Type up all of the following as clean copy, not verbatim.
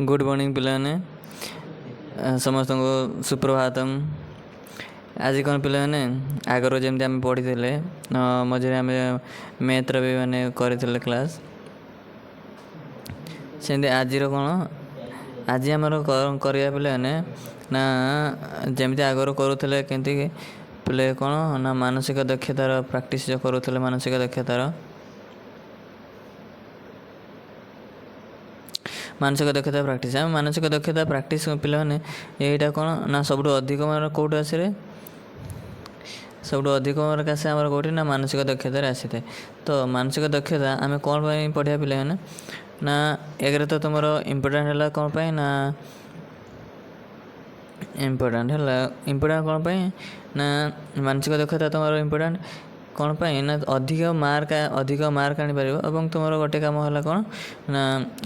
Good morning ପିଲାମାନେ, ସମସ୍ତଙ୍କୁ ସୁପ୍ରଭାତମ। ଆଜି କ'ଣ ପିଲାମାନେ, ଆଗରୁ ଯେମିତି ଆମେ ପଢ଼ିଥିଲେ, ମଝିରେ ଆମେ ମ୍ୟାଥ୍ର ବି ମାନେ କରିଥିଲେ କ୍ଲାସ୍, ସେମିତି ଆଜିର କ'ଣ ଆଜି ଆମର କରିବା ପିଲାମାନେ ନା, ଯେମିତି ଆଗରୁ କରୁଥିଲେ, କେମିତି ପିଲେ କ'ଣ ନା ମାନସିକ ଦକ୍ଷତାର ପ୍ରାକ୍ଟିସ୍ ଯେଉଁ କରୁଥିଲେ, ମାନସିକ ଦକ୍ଷତାର ମାନସିକ ଦକ୍ଷତା ପ୍ରାକ୍ଟିସ୍। ଆମେ ମାନସିକ ଦକ୍ଷତା ପ୍ରାକ୍ଟିସ୍ ପିଲାମାନେ, ଏଇଟା କ'ଣ ନା ସବୁଠୁ ଅଧିକ ମାର୍କ କେଉଁଠୁ ଆସେ? ସବୁଠୁ ଅଧିକ ମାର୍କ ଆସେ ଆମର କେଉଁଠି ନା ମାନସିକ ଦକ୍ଷତାରେ ଆସିଥାଏ। ତ ମାନସିକ ଦକ୍ଷତା ଆମେ କ'ଣ ପାଇଁ ପଢ଼ିବା ପିଲାମାନେ ନା, ଏକରେ ତ ତୁମର ଇମ୍ପୋର୍ଟାଣ୍ଟ ହେଲା କ'ଣ ପାଇଁ ନା, ଇମ୍ପୋର୍ଟାଣ୍ଟ ହେଲା, ଇମ୍ପୋର୍ଟାଣ୍ଟ କ'ଣ ପାଇଁ ନା, ମାନସିକ ଦକ୍ଷତା ତୁମର ଇମ୍ପୋର୍ଟାଣ୍ଟ କ'ଣ ପାଇଁ ନା ଅଧିକ ମାର୍କ ଆଣିପାରିବ। ଏବଂ ତୁମର ଗୋଟେ କାମ ହେଲା କ'ଣ ନା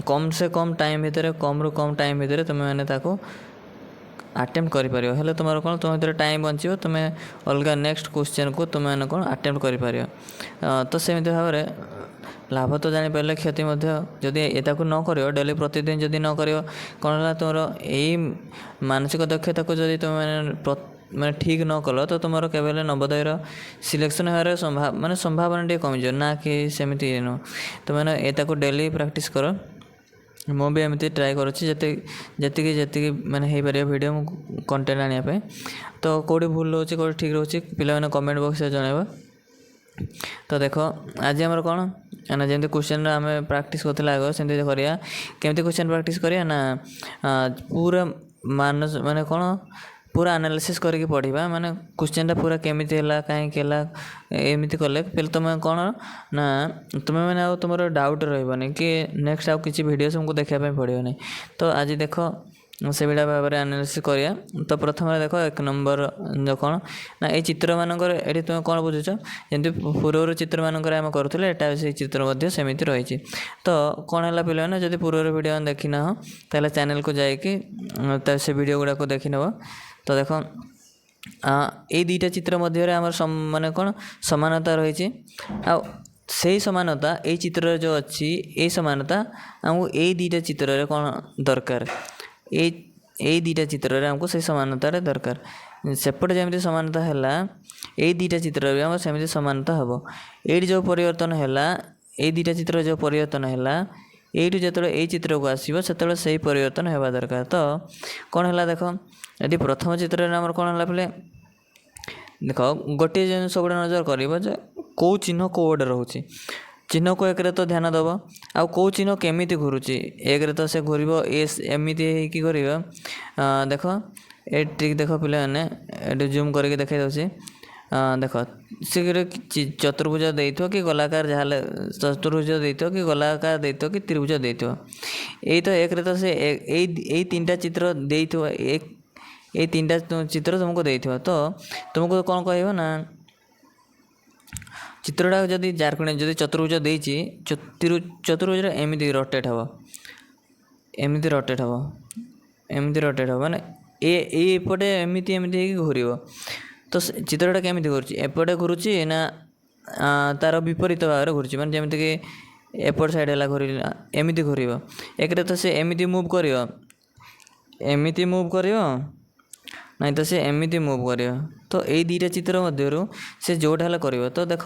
କମ୍ ସେ କମ୍ ଟାଇମ୍ ଭିତରେ, କମ୍ରୁ କମ୍ ଟାଇମ୍ ଭିତରେ ତୁମେମାନେ ତାକୁ ଆଟେମ୍ପ୍ଟ କରିପାରିବ। ହେଲେ ତୁମର କ'ଣ, ତୁମ ଭିତରେ ଟାଇମ୍ ବଞ୍ଚିବ, ତୁମେ ଅଲଗା ନେକ୍ସଟ କ୍ୱେଶ୍ଚନ୍କୁ ତୁମେମାନେ କ'ଣ ଆଟେମ୍ପ୍ଟ କରିପାରିବ। ତ ସେମିତି ଭାବରେ ଲାଭ ତ ଜାଣିପାରିଲେ, କ୍ଷତି ମଧ୍ୟ ଯଦି ଏଟାକୁ ନ କରିବ, ଡେଲି ପ୍ରତିଦିନ ଯଦି ନ କରିବ, କ'ଣ ହେଲା ତୁମର ଏଇ ମାନସିକ ଦକ୍ଷତାକୁ ଯଦି ତୁମେ ମାନେ ଠିକ୍ ନ କଲ, ତ ତୁମର କେବେ ହେଲେ ନବୋଦୟର ସିଲେକ୍ସନ୍ ହେବାର ମାନେ ସମ୍ଭାବନା ଟିକେ କମିଯିବ ନା କି ସେମିତି ନୁହଁ। ତୁମେ ଏଟାକୁ ଡେଲି ପ୍ରାକ୍ଟିସ୍ କର। ମୁଁ ବି ଏମିତି ଟ୍ରାଏ କରୁଛି ଯେତିକି ଯେତିକି ମାନେ ହେଇପାରିବ ଭିଡ଼ିଓ ମୁଁ କଣ୍ଟେଣ୍ଟ ଆଣିବା ପାଇଁ। ତ କେଉଁଠି ଭୁଲ ରହୁଛି, କେଉଁଠି ଠିକ୍ ରହୁଛି, ପିଲାମାନେ କମେଣ୍ଟ ବକ୍ସରେ ଜଣାଇବ। ତ ଦେଖ, ଆଜି ଆମର କ'ଣ ନା ଯେମିତି କ୍ୱେଶ୍ଚନ୍ର ଆମେ ପ୍ରାକ୍ଟିସ୍ କରୁଥିଲେ ଆଗ, ସେମିତି କରିବା। କେମିତି କ୍ୱେଶ୍ଚନ୍ ପ୍ରାକ୍ଟିସ୍ କରିବା ନା, ପୁରା ମାନସ ମାନେ କ'ଣ ପୁରା ଆନାଲିସିସ୍ କରିକି ପଢ଼ିବା, ମାନେ କ୍ୱେଶ୍ଚନ୍ଟା ପୁରା କେମିତି ହେଲା, କାହିଁକି ହେଲା, ଏମିତି କଲେ ପିଲା ତୁମେ କ'ଣ ନା ତୁମେ ମାନେ ଆଉ ତୁମର ଡାଉଟ୍ ରହିବନି କି ନେକ୍ସଟ ଆଉ କିଛି ଭିଡ଼ିଓ ତୁମକୁ ଦେଖିବା ପାଇଁ ପଡ଼ିବନି। ତ ଆଜି ଦେଖ ସେଇଭଳିଆ ଭାବରେ ଆନାଲିସିସ୍ କରିବା। ତ ପ୍ରଥମରେ ଦେଖ 1 ନମ୍ବର କ'ଣ ନା, ଏଇ ଚିତ୍ରମାନଙ୍କରେ ଏଠି ତୁମେ କ'ଣ ବୁଝୁଛ? ଯେମିତି ପୂର୍ବରୁ ଚିତ୍ରମାନଙ୍କରେ ଆମେ କରୁଥିଲେ, ଏଟା ସେଇ ଚିତ୍ର ମଧ୍ୟ ସେମିତି ରହିଛି। ତ କ'ଣ ହେଲା ପିଲାମାନେ, ଯଦି ପୂର୍ବରୁ ଭିଡ଼ିଓ ଦେଖିନାହ ତାହେଲେ ଚ୍ୟାନେଲକୁ ଯାଇକି ସେ ଭିଡ଼ିଓ ଗୁଡ଼ାକୁ ଦେଖିନେବ। ତ ଦେଖ, ଏଇ ଦୁଇଟା ଚିତ୍ର ମଧ୍ୟରେ ଆମର ମାନେ କ'ଣ ସମାନତା ରହିଛି, ଆଉ ସେଇ ସମାନତା ଏଇ ଚିତ୍ରରେ ଯେଉଁ ଅଛି, ଏଇ ସମାନତା ଆମକୁ ଏଇ ଦୁଇଟା ଚିତ୍ରରେ କ'ଣ ଦରକାର? ଏଇ ଦୁଇଟା ଚିତ୍ରରେ ଆମକୁ ସେଇ ସମାନତାଟା ଦରକାର। ସେପଟେ ଯେମିତି ସମାନତା ହେଲା, ଏଇ ଦୁଇଟା ଚିତ୍ରରେ ବି ଆମର ସେମିତି ସମାନତା ହେବ। ଏଇଠି ଯେଉଁ ପରିବର୍ତ୍ତନ ହେଲା, ଏଇ ଦୁଇଟା ଚିତ୍ରରେ ଯେଉଁ ପରିବର୍ତ୍ତନ ହେଲା, ଏଇଠୁ ଯେତେବେଳେ ଏଇ ଚିତ୍ରକୁ ଆସିବ ସେତେବେଳେ ସେଇ ପରିବର୍ତ୍ତନ ହେବା ଦରକାର। ତ କ'ଣ ହେଲା ଦେଖ, ଏଠି ପ୍ରଥମ ଚିତ୍ରରେ ଆମର କ'ଣ ହେଲା ପିଲେ, ଦେଖ ଗୋଟିଏ ଜିନିଷ ସବୁବେଳେ ନଜର କରିବ ଯେ କେଉଁ ଚିହ୍ନ କେଉଁ ଗୋଟେ ରହୁଛି। ଚିହ୍ନକୁ ଏକରେ ତ ଧ୍ୟାନ ଦେବ, ଆଉ କେଉଁ ଚିହ୍ନ କେମିତି ଘୁରୁଛି। ଏକରେ ତ ସେ ଘୁରିବ ଏସ୍ ଏମିତି ହେଇକି ଘୁରିବ। ଦେଖ ଏଠି ଦେଖ ପିଲାମାନେ, ଏଠି ଜୁମ୍ କରିକି ଦେଖାଇ ଦେଉଛି। ଦେଖ ସେ ଚତୁର୍ଭୁଜ ଦେଇଥିବ କି ଗୋଲାକାର, ଯାହାହେଲେ ଚତୁର୍ଭୁଜ ଦେଇଥିବ କି ଗୋଲାକାର ଦେଇଥିବ କି ତ୍ରିଭୁଜ ଦେଇଥିବ। ଏଇ ତ ଏକରେ ତ ସେ ଏଇ ତିନିଟା ଚିତ୍ର ଦେଇଥିବ, ଏଇ ତିନିଟା ଚିତ୍ର ତୁମକୁ ଦେଇଥିବ। ତ ତୁମକୁ କ'ଣ କହିବ ନା, ଚିତ୍ରଟା ଯଦି ଚାରକୋଣିଆ ଯଦି ଚତୁର୍ଭୁଜ ଦେଇଛି, ଚତୁର୍ଭୁଜରେ ଏମିତି ରୋଟେଟ୍ ହେବ, ଏମିତି ରୋଟେଟ୍ ହେବ, ଏମିତି ରୋଟେଟ୍ ହେବ, ମାନେ ଏଇ ଏପଟେ ଏମିତି ଏମିତି ହେଇକି ଘୁରିବ। ତ ଚିତ୍ରଟା କେମିତି ଘୁରୁଛି? ଏପଟେ ଘୁରୁଛି ନା ତାର ବିପରୀତ ଭାବରେ ଘୁରୁଛି, ମାନେ ଯେମିତିକି ଏପଟ ସାଇଡ଼୍ ହେଲା ଘୁରିଲା, ଏମିତି ଘୁରିବ। ଏକରେ ତ ସେ ଏମିତି ମୁଭ୍ କରିବ, ଏମିତି ମୁଭ୍ କରିବ, ନାଇଁ ତ ସେ ଏମିତି ମୁଭ୍ କରିବ। ତ ଏଇ ଦୁଇଟା ଚିତ୍ର ମଧ୍ୟରୁ ସେ ଯେଉଁଟା ହେଲେ କରିବ। ତ ଦେଖ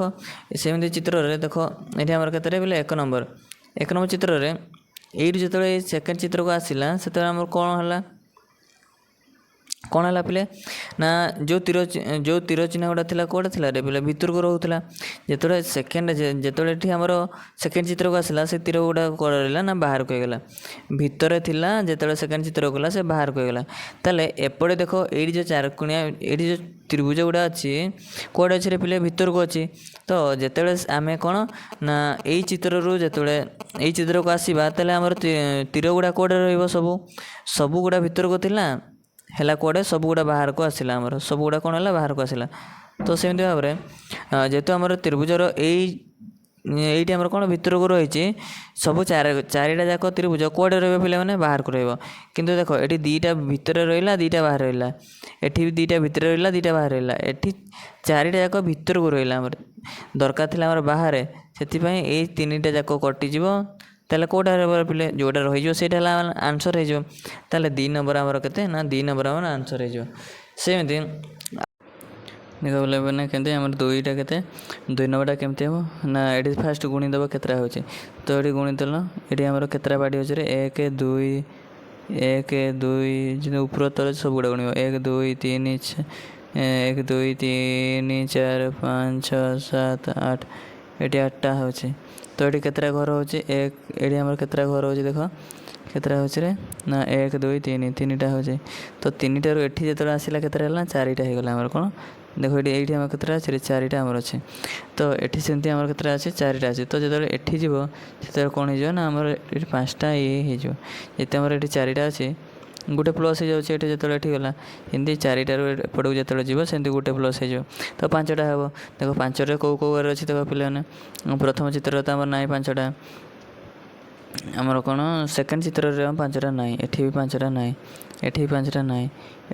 ସେମିତି ଚିତ୍ରରେ ଦେଖ, ଏଠି ଆମର କେତେରେ ବୋଲେ 1 ନମ୍ବର, 1 ନମ୍ବର ଚିତ୍ରରେ ଏଇଠୁ ଯେତେବେଳେ ଏଇ ସେକେଣ୍ଡ ଚିତ୍ରକୁ ଆସିଲା, ସେତେବେଳେ ଆମର କ'ଣ ହେଲା? କ'ଣ ହେଲା ପିଲେ ନା, ଯେଉଁ ତୀର ଚିହ୍ନ ଗୁଡ଼ା ଥିଲା କେଉଁଟା ଥିଲା ରେ ପିଲେ? ଭିତରକୁ ରହୁଥିଲା। ଯେତେବେଳେ ସେକେଣ୍ଡ ଯେତେବେଳେ ଏଠି ଆମର ସେକେଣ୍ଡ ଚିତ୍ରକୁ ଆସିଲା, ସେ ତୀର ଗୁଡ଼ା କୁଆଡ଼େ ରହିଲା ନା ବାହାରକୁ ହେଇଗଲା। ଭିତରେ ଥିଲା, ଯେତେବେଳେ ସେକେଣ୍ଡ ଚିତ୍ରକୁ ଗଲା ସେ ବାହାରକୁ ହେଇଗଲା। ତାହେଲେ ଏପଟେ ଦେଖ, ଏଇଠି ଯେଉଁ ଚାରକୋଣିଆ, ଏଇଠି ଯେଉଁ ତ୍ରିଭୁଜ ଗୁଡ଼ା ଅଛି, କୁଆଡ଼େ ଅଛି ରେ ପିଲେ? ଭିତରକୁ ଅଛି। ତ ଯେତେବେଳେ ଆମେ କ'ଣ ନା ଏଇ ଚିତ୍ରରୁ ଯେତେବେଳେ ଏଇ ଚିତ୍ରକୁ ଆସିବା, ତାହେଲେ ଆମର ତୀର ଗୁଡ଼ା କୁଆଡ଼େ ରହିବ? ସବୁଗୁଡ଼ା ଭିତରକୁ ଥିଲା, ହେଲା କୁଆଡ଼େ? ସବୁଗୁଡ଼ା ବାହାରକୁ ଆସିଲା। ଆମର ସବୁଗୁଡ଼ା କ'ଣ ହେଲା? ବାହାରକୁ ଆସିଲା। ତ ସେମିତି ଭାବରେ ଯେହେତୁ ଆମର ତ୍ରିଭୁଜର ଏଇଠି ଆମର କ'ଣ ଭିତରକୁ ରହିଛି, ସବୁ ଚାରିଟା ଯାକ ତ୍ରିଭୁଜ କୁଆଡ଼େ ରହିବ ପିଲାମାନେ? ବାହାରକୁ ରହିବ। କିନ୍ତୁ ଦେଖ, ଏଠି ଦୁଇଟା ଭିତରେ ରହିଲା, ଦୁଇଟା ବାହାରେ ରହିଲା, ଏଠି ବି ଦୁଇଟା ଭିତରେ ରହିଲା, ଦୁଇଟା ବାହାରେ ରହିଲା, ଏଠି ଚାରିଟା ଯାକ ଭିତରକୁ ରହିଲା। ଆମର ଦରକାର ଥିଲା ଆମର ବାହାରେ, ସେଥିପାଇଁ ଏଇ ତିନିଟା ଯାକ କଟିଯିବ। ତାହେଲେ କେଉଁଟା ହେବ ପିଲେ? ଯେଉଁଟା ରହିଯିବ ସେଇଟା ହେଲା ଆନ୍ସର୍ ହେଇଯିବ। ତାହେଲେ 2 ନମ୍ବର ଆମର କେତେ ନା 2 ନମ୍ବର ଆମର ଆନ୍ସର୍ ହେଇଯିବ। ସେମିତି ଦେଖ ପିଲାମାନେ, କେମିତି ଆମର 2ଟା କେତେ, 2 ନମ୍ବରଟା କେମିତି ହେବ ନା ଏଠି ଫାଷ୍ଟ ଗୁଣିଦେବ କେତେଟା ହେଉଛି। ତ ଏଠି ଗୁଣିଦେଲ, ଏଠି ଆମର କେତେଟା ବାଡ଼ି ଅଛି ରେ? 1 2 1 2, ଯେମିତି ଉପର ତଳେ ସବୁଗୁଡ଼ା ଗୁଣିବ। 1 2 3, 1 2 3 4 5 6 7 8, ଏଠି 8ଟା ହେଉଛି। ତ ଏଠି କେତେଟା ଘର ହେଉଛି? 1, ଏଠି ଆମର କେତେଟା ଘର ହେଉଛି ଦେଖ, କେତେଟା ହେଉଛି ରେ ନା 1 2 3, 3ଟା ହେଉଛି। ତ 3ଟାରୁ ଏଠି ଯେତେବେଳେ ଆସିଲା କେତେଟା ହେଲା? 4ଟା ହେଇଗଲା ଆମର। କ'ଣ ଦେଖ ଏଠି, ଏଇଠି ଆମର କେତେଟା ଅଛି? 4ଟା ଆମର ଅଛି। ତ ଏଠି ସେମିତି ଆମର କେତେଟା ଅଛି? 4ଟା ଅଛି। ତ ଯେତେବେଳେ ଏଠି ଯିବ ସେତେବେଳେ କ'ଣ ହେଇଯିବ ନା ଆମର ଏଠି 5ଟା ଇଏ ହେଇଯିବ। ଯେତେ ଆମର ଏଠି 4ଟା ଅଛି, ଗୋଟେ ପ୍ଲସ୍ ହେଇଯାଉଛି ଏଠି ଯେତେବେଳେ ଏଠି ଗଲା। ଏମିତି 4ଟାରୁ ଏପଟକୁ ଯେତେବେଳେ ଯିବ ସେମିତି ଗୋଟେ ପ୍ଲସ୍ ହେଇଯିବ, ତ 5ଟା ହେବ। ଦେଖ 5ରେ କେଉଁ କେଉଁ ଘରେ ଅଛି ଦେଖ ପିଲାମାନେ। ପ୍ରଥମ ଚିତ୍ରରେ ତ ଆମର ନାହିଁ 5ଟା, ଆମର କ'ଣ ସେକେଣ୍ଡ ଚିତ୍ରରେ ଆମ 5ଟା ନାହିଁ, ଏଠି ବି 5ଟା ନାହିଁ, ଏଠି ବି 5ଟା ନାହିଁ,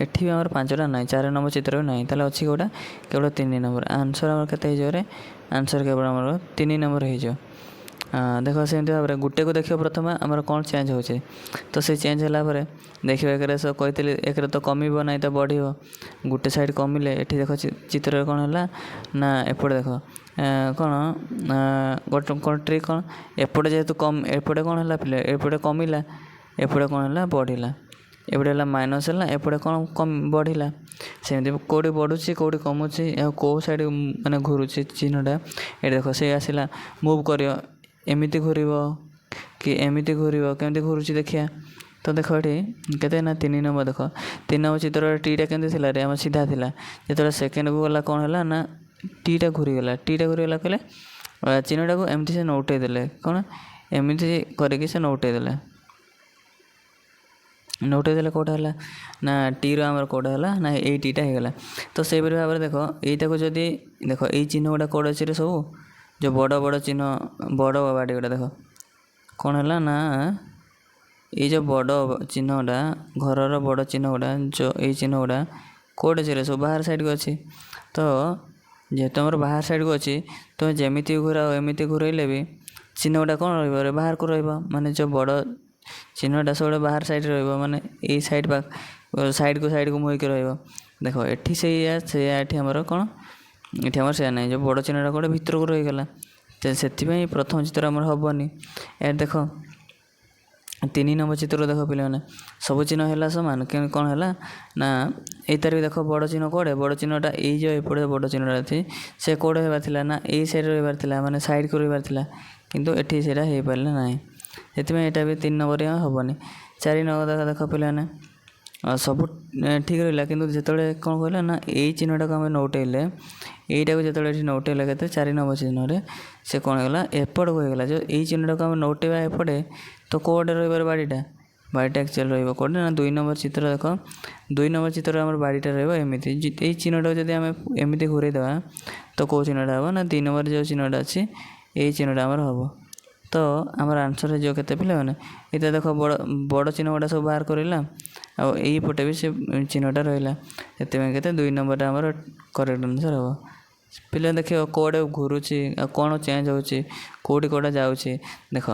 ଏଠି ବି ଆମର 5ଟା ନାହିଁ, 4 ନମ୍ବର ଚିତ୍ର ବି ନାହିଁ। ତାହେଲେ ଅଛି କେଉଁଟା? କେବଳ 3 ନମ୍ବର। ଆନ୍ସର୍ ଆମର କେତେ ହେଇଯିବ ରେ? ଆନ୍ସର୍ କେବଳ ଆମର 3 ନମ୍ବର ହେଇଯିବ। ଦେଖ ସେମିତି ଭାବରେ ଗୋଟେକୁ ଦେଖିବ ପ୍ରଥମେ ଆମର କ'ଣ ଚେଞ୍ଜ ହେଉଛି। ତ ସେ ଚେଞ୍ଜ ହେଲା ପରେ ଦେଖିବ, ଏକରେ ସବୁ କହିଥିଲି ଏକରେ ତ କମିବ ନାହିଁ ତ ବଢ଼ିବ। ଗୋଟେ ସାଇଡ଼୍ କମିଲେ ଏଠି ଦେଖ ଚିତ୍ରରେ କ'ଣ ହେଲା ନା ଏପଟେ ଦେଖ କ'ଣ ଗୋଟେ କ'ଣ ଟ୍ରିକ୍ କ'ଣ, ଏପଟେ ଯେହେତୁ କମ୍, ଏପଟେ କ'ଣ ହେଲା ପିଲା? ଏପଟେ କମିଲା, ଏପଟେ କ'ଣ ହେଲା? ବଢ଼ିଲା। ଏପଟେ ହେଲା ମାଇନସ୍ ହେଲା, ଏପଟେ କ'ଣ କମ୍ ବଢ଼ିଲା। ସେମିତି କେଉଁଠି ବଢ଼ୁଛି, କେଉଁଠି କମୁଛି, ଆଉ କେଉଁ ସାଇଡ଼୍ ମାନେ ଘୁରୁଛି ଚିହ୍ନଟା। ଏଠି ଦେଖ ସେ ଆସିଲା, ମୁଭ୍ କରିବ, ଏମିତି ଘୁରିବ କି ଏମିତି ଘୁରିବ, କେମିତି ଘୁରୁଛି ଦେଖିବା। ତ ଦେଖ ଏଠି କେତେ ନା 3 ନମ୍ବର। ଦେଖ 3 ନମ୍ବର ଚିତ୍ରରେ ଟିଟା କେମିତି ଥିଲା ରେ? ଆମର ସିଧା ଥିଲା। ଯେତେବେଳେ ସେକେଣ୍ଡକୁ ଗଲା କ'ଣ ହେଲା ନା ଟିଟା ଘୁରିଗଲା। ଟିଟା ଘୁରିଗଲା କହିଲେ ଚିହ୍ନଟାକୁ ଏମିତି ସେ ନଉଟେଇ ଦେଲେ, କ'ଣ ଏମିତି କରିକି ସେ ନଉଟେଇ ଦେଲେ। ନଉଟେଇ ଦେଲେ କେଉଁଟା ହେଲା ନା ଟିର ଆମର କେଉଁଟା ହେଲା ନା ଏଇ ଟିଟା ହେଇଗଲା। ତ ସେହିପରି ଭାବରେ ଦେଖ ଏଇଟାକୁ ଯଦି ଦେଖ, ଏଇ ଚିହ୍ନ ଗୁଡ଼ା କେଉଁଟା ଅଛି ରେ? ସବୁ ଯେଉଁ ବଡ଼ ବଡ଼ ଚିହ୍ନ, ବଡ଼ ବାଡ଼ି ଗୁଡ଼ା ଦେଖ କ'ଣ ହେଲା ନା ଏଇ ଯେଉଁ ବଡ଼ ଚିହ୍ନଟା, ଘରର ବଡ଼ ଚିହ୍ନ ଗୁଡ଼ା, ଯେଉଁ ଏଇ ଚିହ୍ନ ଗୁଡ଼ା କେଉଁଠି ଅଛି ରେ? ସବୁ ବାହାର ସାଇଡ଼୍କୁ ଅଛି। ତ ଯେହେତୁ ଆମର ବାହାର ସାଇଡ଼୍କୁ ଅଛି, ତ ଯେମିତି ଘୁରାଅ ଏମିତି ଘୁରେଇଲେ ବି ଚିହ୍ନ ଗୁଡ଼ା କ'ଣ ରହିବ ରେ? ବାହାରକୁ ରହିବ। ମାନେ ଯେଉଁ ବଡ଼ ଚିହ୍ନଟା ସବୁବେଳେ ବାହାର ସାଇଡ଼୍ରେ ରହିବ, ମାନେ ଏଇ ସାଇଡ଼୍ ସାଇଡ଼୍କୁ ସାଇଡ଼୍କୁ ମୁହେଁକି ରହିବ। ଦେଖ ଏଠି ସେଇଆ ସେଇଆ, ଏଠି ଆମର କ'ଣ, ଏଠି ଆମର ସେଇଆ ନାହିଁ, ଯେଉଁ ବଡ଼ ଚିହ୍ନଟା କେଉଁଠି ଭିତରକୁ ରହିଗଲା। ସେଥିପାଇଁ ପ୍ରଥମ ଚିତ୍ର ଆମର ହେବନି। ଏଠି ଦେଖ 3 ନମ୍ବର ଚିତ୍ର ଦେଖ ପିଲାମାନେ, ସବୁ ଚିହ୍ନ ହେଲା ସମାନ, କିନ୍ତୁ କ'ଣ ହେଲା ନା ଏଇତାର ବି ଦେଖ ବଡ଼ ଚିହ୍ନ କୁଆଡ଼େ, ବଡ଼ ଚିହ୍ନଟା ଏଇ ଯେଉଁ ଏପଟେ ବଡ଼ ଚିହ୍ନଟା ଅଛି ସେ କେଉଁଠି ହେବାର ଥିଲା ନା ଏଇ ସାଇଡ଼୍ରେ ରହିବାର ଥିଲା, ମାନେ ସାଇଡ଼୍କୁ ରହିବାର ଥିଲା, କିନ୍ତୁ ଏଠି ସେଇଟା ହେଇପାରିଲା ନାହିଁ। ସେଥିପାଇଁ ଏଇଟା ବି 3 ନମ୍ବର ହେବନି। 4 ନମ୍ବର ଦେଖ ପିଲାମାନେ, ସବୁ ଠିକ୍ ରହିଲା, କିନ୍ତୁ ଯେତେବେଳେ କ'ଣ କହିଲା ନା ଏଇ ଚିହ୍ନଟାକୁ ଆମେ ନଉଟେଇଲେ, ଏଇଟାକୁ ଯେତେବେଳେ ଏଠି ନଉଟେଇଲେ କେତେ 4 ନମ୍ବର ଚିହ୍ନରେ ସେ କ'ଣ ହେଇଗଲା ଏପଟକୁ ହେଇଗଲା। ଯେଉଁ ଏଇ ଚିହ୍ନଟାକୁ ଆମେ ନଉଟେଇବା ଏପଟେ, ତ କେଉଁଟେ ରହିବ ବାଡ଼ିଟା? ବାଡ଼ିଟା ଆକ୍ଚୁଆଲି ରହିବ କେଉଁଠି ନା 2 ନମ୍ବର ଚିତ୍ର। ଦେଖ 2 ନମ୍ବର ଚିତ୍ରରେ ଆମର ବାଡ଼ିଟା ରହିବ ଏମିତି। ଏଇ ଚିହ୍ନଟାକୁ ଯଦି ଆମେ ଏମିତି ଘୁରେଇଦେବା ତ କେଉଁ ଚିହ୍ନଟା ହେବ ନା 2 ନମ୍ବର ଯେଉଁ ଚିହ୍ନଟା ଅଛି ଏଇ ଚିହ୍ନଟା ଆମର ହେବ। ତ ଆମର ଆନ୍ସର୍ ହେଇଯିବ କେତେ ପିଲାମାନେ? ଏଇଟା ଦେଖ ବଡ଼ ବଡ଼ ଚିହ୍ନ ଗୁଡ଼ା ସବୁ ବାହାର କରିଲା, ଆଉ ଏଇପଟେ ବି ସେ ଚିହ୍ନଟା ରହିଲା, ସେଥିପାଇଁ କେତେ 2 ନମ୍ବରଟା ଆମର କରେକ୍ଟ ଆନ୍ସର୍ ହେବ। ପିଲା ଦେଖିବ କେଉଁଆଡ଼େ ଘୁରୁଛି ଆଉ କ'ଣ ଚେଞ୍ଜ ହେଉଛି, କେଉଁଠି କେଉଁଟା ଯାଉଛି। ଦେଖ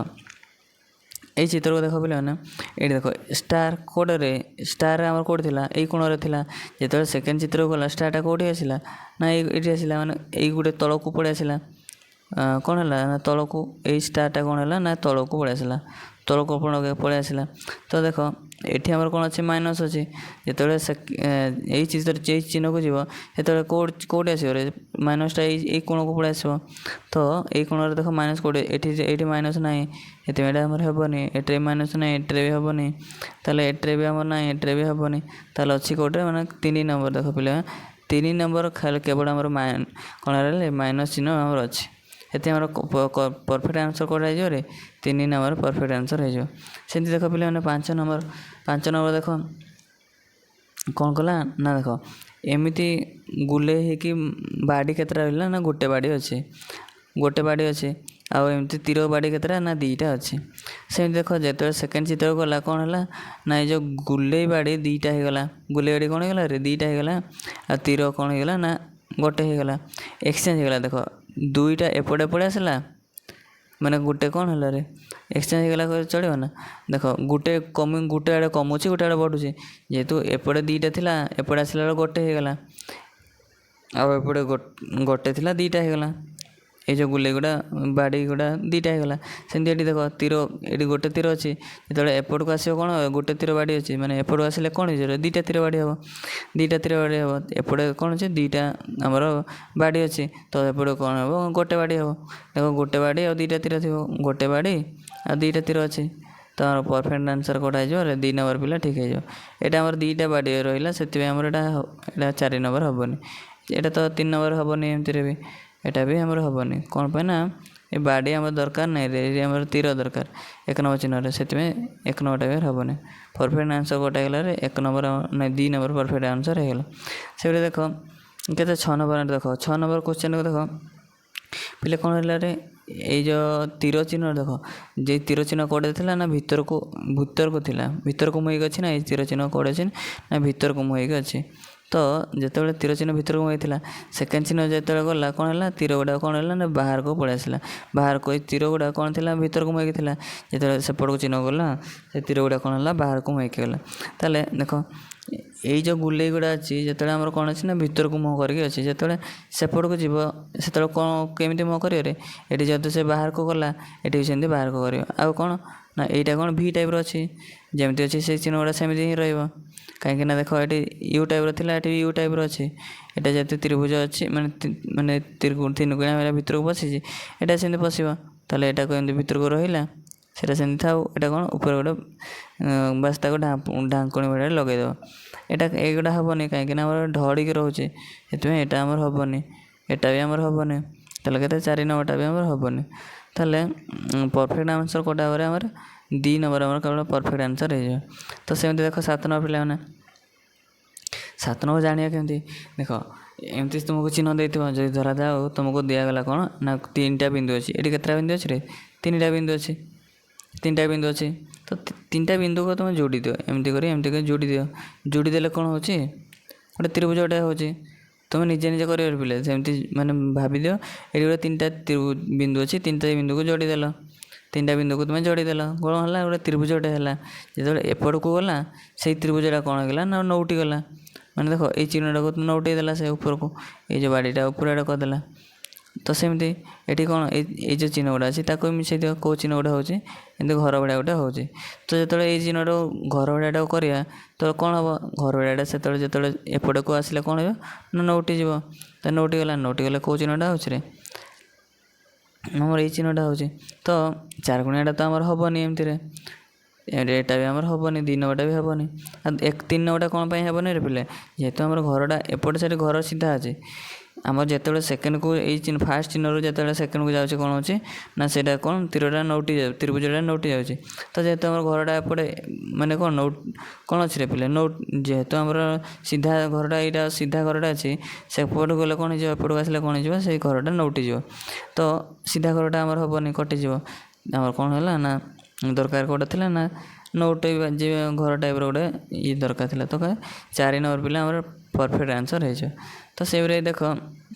ଏଇ ଚିତ୍ରକୁ ଦେଖ ପିଲାମାନେ, ଏଇଠି ଦେଖ ଷ୍ଟାର୍ କେଉଁଟାରେ, ଷ୍ଟାର୍ ଆମର କେଉଁଠି ଥିଲା? ଏଇ କୋଣରେ ଥିଲା। ଯେତେବେଳେ ସେକେଣ୍ଡ ଚିତ୍ରକୁ ଗଲା ଷ୍ଟାର୍ଟା କେଉଁଠି ଆସିଲା ନା ଏଇଠି ଆସିଲା, ମାନେ ଏଇ ଗୋଟେ ତଳକୁ ପଳେଇ ଆସିଲା। କ'ଣ ହେଲା ନା ତଳକୁ ଏଇ ଷ୍ଟାର୍ଟା କ'ଣ ହେଲା ନା ତଳକୁ ପଳେଇ ଆସିଲା, ତଳକୁ ପଳେଇ ଆସିଲା। ତ ଦେଖ ଏଠି ଆମର କ'ଣ ଅଛି? ମାଇନସ୍ ଅଛି। ଯେତେବେଳେ ଏଇ ଚିତ୍ର ଏଇ ଚିହ୍ନକୁ ଯିବ ସେତେବେଳେ କେଉଁଠି ଆସିବ ରେ? ମାଇନସ୍ଟା ଏଇ କୋଣକୁ ପଳେଇ ଆସିବ। ତ ଏଇ କୋଣରେ ଦେଖ ମାଇନସ୍ କେଉଁଠି? ଏଠି ଏଇଠି ମାଇନସ୍ ନାହିଁ, ସେଥିପାଇଁ ଏଇଟା ଆମର ହେବନି। ଏଠିରେ ମାଇନସ୍ ନାହିଁ, ଏଠିରେ ବି ହେବନି, ତାହେଲେ ଏଠିରେ ବି ଆମର ନାହିଁ, ଏଠିରେ ବି ହେବନି। ତାହେଲେ ଅଛି କେଉଁଠି? ମାନେ 3 ନମ୍ବର। ଦେଖ ପିଲା 3 ନମ୍ବର ଖାଲି କେବଳ ଆମର କ'ଣ ହେଲା ମାଇନସ୍ ଚିହ୍ନ ଆମର ଅଛି, ସେଥିପାଇଁ ଆମର ପରଫେକ୍ଟ ଆନ୍ସର୍ କେଉଁଟା ହେଇଯିବ ରେ? 3 ନମ୍ବର ପରଫେକ୍ଟ ଆନ୍ସର୍ ହେଇଯିବ। ସେମିତି ଦେଖ ପିଲାମାନେ 5 ନମ୍ବର, 5 ନମ୍ବର ଦେଖ କ'ଣ କଲା ନା ଦେଖ ଏମିତି ଗୁଲେଇ ହେଇକି ବାଡ଼ି କେତେଟା ରହିଲା ନା ଗୋଟେ ବାଡ଼ି ଅଛି, ଗୋଟେ ବାଡ଼ି ଅଛି, ଆଉ ଏମିତି ତୀର ବାଡ଼ି କେତେଟା ନା 2ଟା ଅଛି। ସେମିତି ଦେଖ ଯେତେବେଳେ ସେକେଣ୍ଡ ଚିତ୍ରକୁ ଗଲା କ'ଣ ହେଲା ନା ଏଇ ଯେଉଁ ଗୁଲେଇ ବାଡ଼ି 2ଟା ହେଇଗଲା, ଗୁଲେଇ ବାଡ଼ି କ'ଣ ହେଇଗଲା ରେ? 2ଟା ହେଇଗଲା, ଆଉ ତୀର କ'ଣ ହେଇଗଲା ନା ଗୋଟେ ହେଇଗଲା, ଏକ୍ସଚେଞ୍ଜ ହେଇଗଲା। ଦେଖ 2ଟା ଏପଟେ ପଳେଇ ଆସିଲା, ମାନେ ଗୋଟେ କ'ଣ ହେଲା ରେ, ଏକ୍ସଚେଞ୍ଜ ହେଇଗଲା କହିଲେ ଚଳିବ ନା? ଦେଖ, ଗୋଟେ କମି, ଗୋଟେ ଆଡ଼େ କମୁଛି, ଗୋଟେ ଆଡ଼େ ବଢ଼ୁଛି। ଯେହେତୁ ଏପଟେ 2ଟା ଥିଲା, ଏପଟେ ଆସିଲା ବେଳକୁ ଗୋଟେ ହେଇଗଲା, ଆଉ ଏପଟେ ଗୋଟେ ଥିଲା, 2ଟା ହେଇଗଲା। ଏଇ ଯେଉଁ ଗୁଲେଇ ଗୁଡ଼ା, ବାଡ଼ି ଗୁଡ଼ା 2ଟା ହେଇଗଲା। ସେମିତି ଏଠି ଦେଖ, ତୀର ଏଠି ଗୋଟେ ତୀର ଅଛି, ଯେତେବେଳେ ଏପଟକୁ ଆସିବ କ'ଣ ଗୋଟେ ତୀର ବାଡ଼ି ଅଛି, ମାନେ ଏପଟକୁ ଆସିଲେ କ'ଣ ହେଇଯିବ? 2ଟା ତୀର ବାଡ଼ି ହେବ, 2ଟା ତୀର ବାଡ଼ି ହେବ। ଏପଟେ କ'ଣ ଅଛି? 2ଟା ଆମର ବାଡ଼ି ଅଛି, ତ ଏପଟେ କ'ଣ ହେବ? ଗୋଟେ ବାଡ଼ି ହେବ। ଦେଖ, ଗୋଟେ ବାଡ଼ି ଆଉ 2ଟା ତୀର ଥିବ, ଗୋଟେ ବାଡ଼ି ଆଉ 2ଟା ତୀର ଅଛି। ତ ଆମର ପରଫେକ୍ଟ ଆନ୍ସର୍ କେଉଁଟା ହେଇଯିବ? 2 ନମ୍ବର ପିଲା ଠିକ୍ ହେଇଯିବ। ଏଇଟା ଆମର 2ଟା ବାଡ଼ି ରହିଲା, ସେଥିପାଇଁ ଆମର ଏଇଟା 4 ନମ୍ବର ହେବନି, ଏଇଟା ତ 3 ନମ୍ବର ହେବନି, ଏମିତିରେ ବି ଏଇଟା ବି ଆମର ହେବନି। କ'ଣ ପାଇଁ ନା ଏ ବାଡ଼ି ଆମର ଦରକାର ନାହିଁ ରେ, ଆମର ତୀର ଦରକାର 1 ନମ୍ବର ଚିହ୍ନରେ, ସେଥିପାଇଁ 1 ନମ୍ବରଟା ବି ହେବନି। ପରଫେକ୍ଟ ଆନ୍ସର୍ କେଉଁଟା ହେଇଗଲା ରେ? 1 ନମ୍ବର ନାଇଁ, 2 ନମ୍ବର ପରଫେକ୍ଟ ଆନ୍ସର୍ ହେଇଗଲା। ସେଭଳି ଦେଖ କେତେ, 6 ନମ୍ବର ଦେଖ, 6 ନମ୍ବର କ୍ୱେଶ୍ଚନ୍କୁ ଦେଖ ପିଲେ, କ'ଣ ହେଲା ରେ? ଏଇ ଯେଉଁ ତୀର ଚିହ୍ନ ଦେଖ, ଯେ ତୀର ଚିହ୍ନ କେଉଁଠି ଥିଲା ନା ଭିତରକୁ ଥିଲା, ଭିତରକୁ ମୁହଁ ହେଇକି ଅଛି ନା। ଏଇ ତୀର ଚିହ୍ନ କେଉଁଠି ଅଛି ନା ଭିତରକୁ ମୁହଁ ହେଇକି ଅଛି। ତ ଯେତେବେଳେ ତୀର ଚିହ୍ନ ଭିତରକୁ ହେଇଥିଲା, ସେକେଣ୍ଡ ଚିହ୍ନ ଯେତେବେଳେ ଗଲା କ'ଣ ହେଲା? ତୀର ଗୁଡ଼ାକ କ'ଣ ହେଲା ନା ବାହାରକୁ ପଳେଇ ଆସିଲା ବାହାରକୁ। ଏଇ ତୀର ଗୁଡ଼ାକ କ'ଣ ଥିଲା? ଭିତରକୁ ମୁହଁ ହେଇକି ଥିଲା। ଯେତେବେଳେ ସେପଟକୁ ଚିହ୍ନ ଗଲା, ସେ ତୀର ଗୁଡ଼ାକ କ'ଣ ହେଲା? ବାହାରକୁ ମୁହଁ ହେଇକି ଗଲା। ତାହେଲେ ଦେଖ, ଏଇ ଯେଉଁ ଗୁଲେଇ ଗୁଡ଼ା ଅଛି, ଯେତେବେଳେ ଆମର କ'ଣ ଅଛି ନା ଭିତରକୁ ମୁହଁ କରିକି ଅଛି, ଯେତେବେଳେ ସେପଟକୁ ଯିବ ସେତେବେଳେ କ'ଣ କେମିତି ମୁହଁ କରିବ ରେ? ଏଠି ଯଦି ସେ ବାହାରକୁ ଗଲା, ଏଠି ବି ସେମିତି ବାହାରକୁ କରିବ। ଆଉ କ'ଣ ନା ଏଇଟା କ'ଣ ଭି ଟାଇପ୍ର ଅଛି, ଯେମିତି ଅଛି ସେଇ ଚିହ୍ନ ଗୁଡ଼ା ସେମିତି ହିଁ ରହିବ। କାହିଁକି ନା ଦେଖ, ଏଠି you ଟାଇପ୍ର ଥିଲା, ଏଠି ବି you ଟାଇପ୍ର ଅଛି। ଏଇଟା ଯେହେତୁ ତ୍ରିଭୁଜ ଅଛି, ମାନେ ତିନି କୋଣିଆ ଭିତରକୁ ପଶିଛି, ଏଇଟା ସେମିତି ପଶିବ। ତାହେଲେ ଏଇଟାକୁ ଏମିତି ଭିତରକୁ ରହିଲା, ସେଇଟା ସେମିତି ଥାଉ। ଏଇଟା କ'ଣ ଉପରେ ଗୋଟେ ବାସ୍ ତାକୁ ଢାଙ୍କୁଣୀ ଭଳିଆ ଲଗେଇଦେବ। ଏଇଟା ଏଇଗୁଡ଼ା ହେବନି, କାହିଁକିନା ଆମର ଢଳିକି ରହୁଛି, ସେଥିପାଇଁ ଏଇଟା ଆମର ହେବନି, ଏଇଟା ବି ଆମର ହେବନି। ତାହେଲେ କେତେ, 4 ନମ୍ବରଟା ବି ଆମର ହେବନି। ତାହେଲେ ପରଫେକ୍ଟ ଆନ୍ସର୍ କେଉଁଟା ହେବ? ଆମର 2 ନମ୍ବର ଆମର କେବଳ ପରଫେକ୍ଟ ଆନ୍ସର୍ ହେଇଯିବ। ତ ସେମିତି ଦେଖ 7 ନମ୍ବର ପିଲାମାନେ, 7 ନମ୍ବର ଜାଣିବା କେମିତି? ଦେଖ, ଏମିତି ତୁମକୁ ଚିହ୍ନ ଦେଇଥିବ, ଯଦି ଧରାଯାଉ ତୁମକୁ ଦିଆଗଲା କ'ଣ ନା 3ଟା ବିନ୍ଦୁ ଅଛି। ଏଠି କେତେଟା ବିନ୍ଦୁ ଅଛି ରେ? 3ଟା ବିନ୍ଦୁ ଅଛି, 3ଟା ବିନ୍ଦୁ ଅଛି। ତ 3ଟା ବିନ୍ଦୁକୁ ତୁମେ ଯୋଡ଼ି ଦିଅ, ଏମିତି କରି ଏମିତି କରି ଯୋଡ଼ି ଦିଅ। ଯୋଡ଼ି ଦେଲେ କ'ଣ ହେଉଛି? ଗୋଟେ ତ୍ରିଭୁଜ ଗୋଟେ ହେଉଛି। ତୁମେ ନିଜେ ନିଜେ କରିବ ପିଲେ, ସେମିତି ମାନେ ଭାବିଦିଅ ଏଠି ଗୋଟେ 3ଟା ବିନ୍ଦୁ ଅଛି, 3ଟା ବିନ୍ଦୁକୁ ଯୋଡ଼ିଦେଲ, 3ଟା ବିନ୍ଦୁକୁ ତୁମେ ଯୋଡ଼ିଦେଲ, କ'ଣ ହେଲା? ଗୋଟେ ତ୍ରିଭୁଜଟେ ହେଲା। ଯେତେବେଳେ ଏପଟକୁ ଗଲା, ସେଇ ତ୍ରିଭୁଜଟା କ'ଣ ହେଇଗଲା ନା ନଉଟି ଗଲା। ମାନେ ଦେଖ, ଏଇ ଚିହ୍ନଟାକୁ ନଉଟେଇ ଦେଲା ସେ ଉପରକୁ, ଏଇ ଯେଉଁ ବାଡ଼ିଟା ଉପରେ ଆଡ଼େ କରିଦେଲା। ତ ସେମିତି ଏଠି କ'ଣ ଏଇ ଯେଉଁ ଚିହ୍ନ ଗୁଡ଼ା ଅଛି ତାକୁ ମିଶାଇ ଦିଅ। କେଉଁ ଚିହ୍ନ ଗୋଟେ ହେଉଛି? ଏମିତି ଘର ଭଳିଆ ଗୋଟେ ହେଉଛି। ତ ଯେତେବେଳେ ଏଇ ଚିହ୍ନଟାକୁ ଘର ଭଳିଆଟାକୁ କରିବା ତ କ'ଣ ହେବ? ଘର ଭଳିଆଟା ସେତେବେଳେ ଯେତେବେଳେ ଏପଟକୁ ଆସିଲେ କ'ଣ ହେବ ନା ନଉଟି ଯିବ। ତ ନଉଟି ଗଲା, ନଉଟି ଗଲେ କେଉଁ ଚିହ୍ନଟା ହେଉଛି ରେ? ଆମର ଏଇ ଚିହ୍ନଟା ହେଉଛି। ତ ଚାରିକୋଣିଆଟା ତ ଆମର ହେବନି ଏମିତିରେ, ଏଇଟା ବି ଆମର ହେବନି, 2 ନମ୍ବରଟା ବି ହେବନି, ଆଉ 1 3 ନମ୍ବରଟା କ'ଣ ପାଇଁ ହେବନି ରେ ପିଲେ? ଯେହେତୁ ଆମର ଘରଟା ଏପଟ ସାଇଡ଼୍ ଘର ସିଧା ଅଛି, ଆମର ଯେତେବେଳେ ସେକେଣ୍ଡକୁ ଏଇ ଚିହ୍ନ ଫାର୍ଷ୍ଟ ଚିହ୍ନରୁ ଯେତେବେଳେ ସେକେଣ୍ଡକୁ ଯାଉଛି କ'ଣ ହେଉଛି ନା ସେଇଟା କ'ଣ ତୀରଟା ନଉଟି ଯାଉଛି, ତ୍ରିଭୁଜଟା ନଉଟି ଯାଉଛି। ତ ଯେହେତୁ ଆମର ଘରଟା ଏପଟେ ମାନେ କ'ଣ ନଉ କ'ଣ ଅଛି ରେ ପିଲେ? ନଉ, ଯେହେତୁ ଆମର ସିଧା ଘରଟା, ଏଇଟା ସିଧା ଘରଟା ଅଛି, ସେପଟକୁ ଗଲେ କ'ଣ ହେଇଯିବ? ଏପଟକୁ ଆସିଲେ କ'ଣ ହେଇଯିବ? ସେଇ ଘରଟା ନଉଟିଯିବ। ତ ସିଧା ଘରଟା ଆମର ହେବନି, କଟିଯିବ। ଆମର କ'ଣ ହେଲା ନା ଦରକାର କେଉଁଟା ଥିଲା ନା ନଉଟେଇବା ଯେ ଘର ଟାଇପ୍ର ଗୋଟେ ଇଏ ଦରକାର ଥିଲା। ତ 4 ନମ୍ବର ପିଲା ଆମର ପରଫେକ୍ଟ ଆନ୍ସର୍ ହେଇଯିବ। ତ ସେଇଭଳି ଦେଖ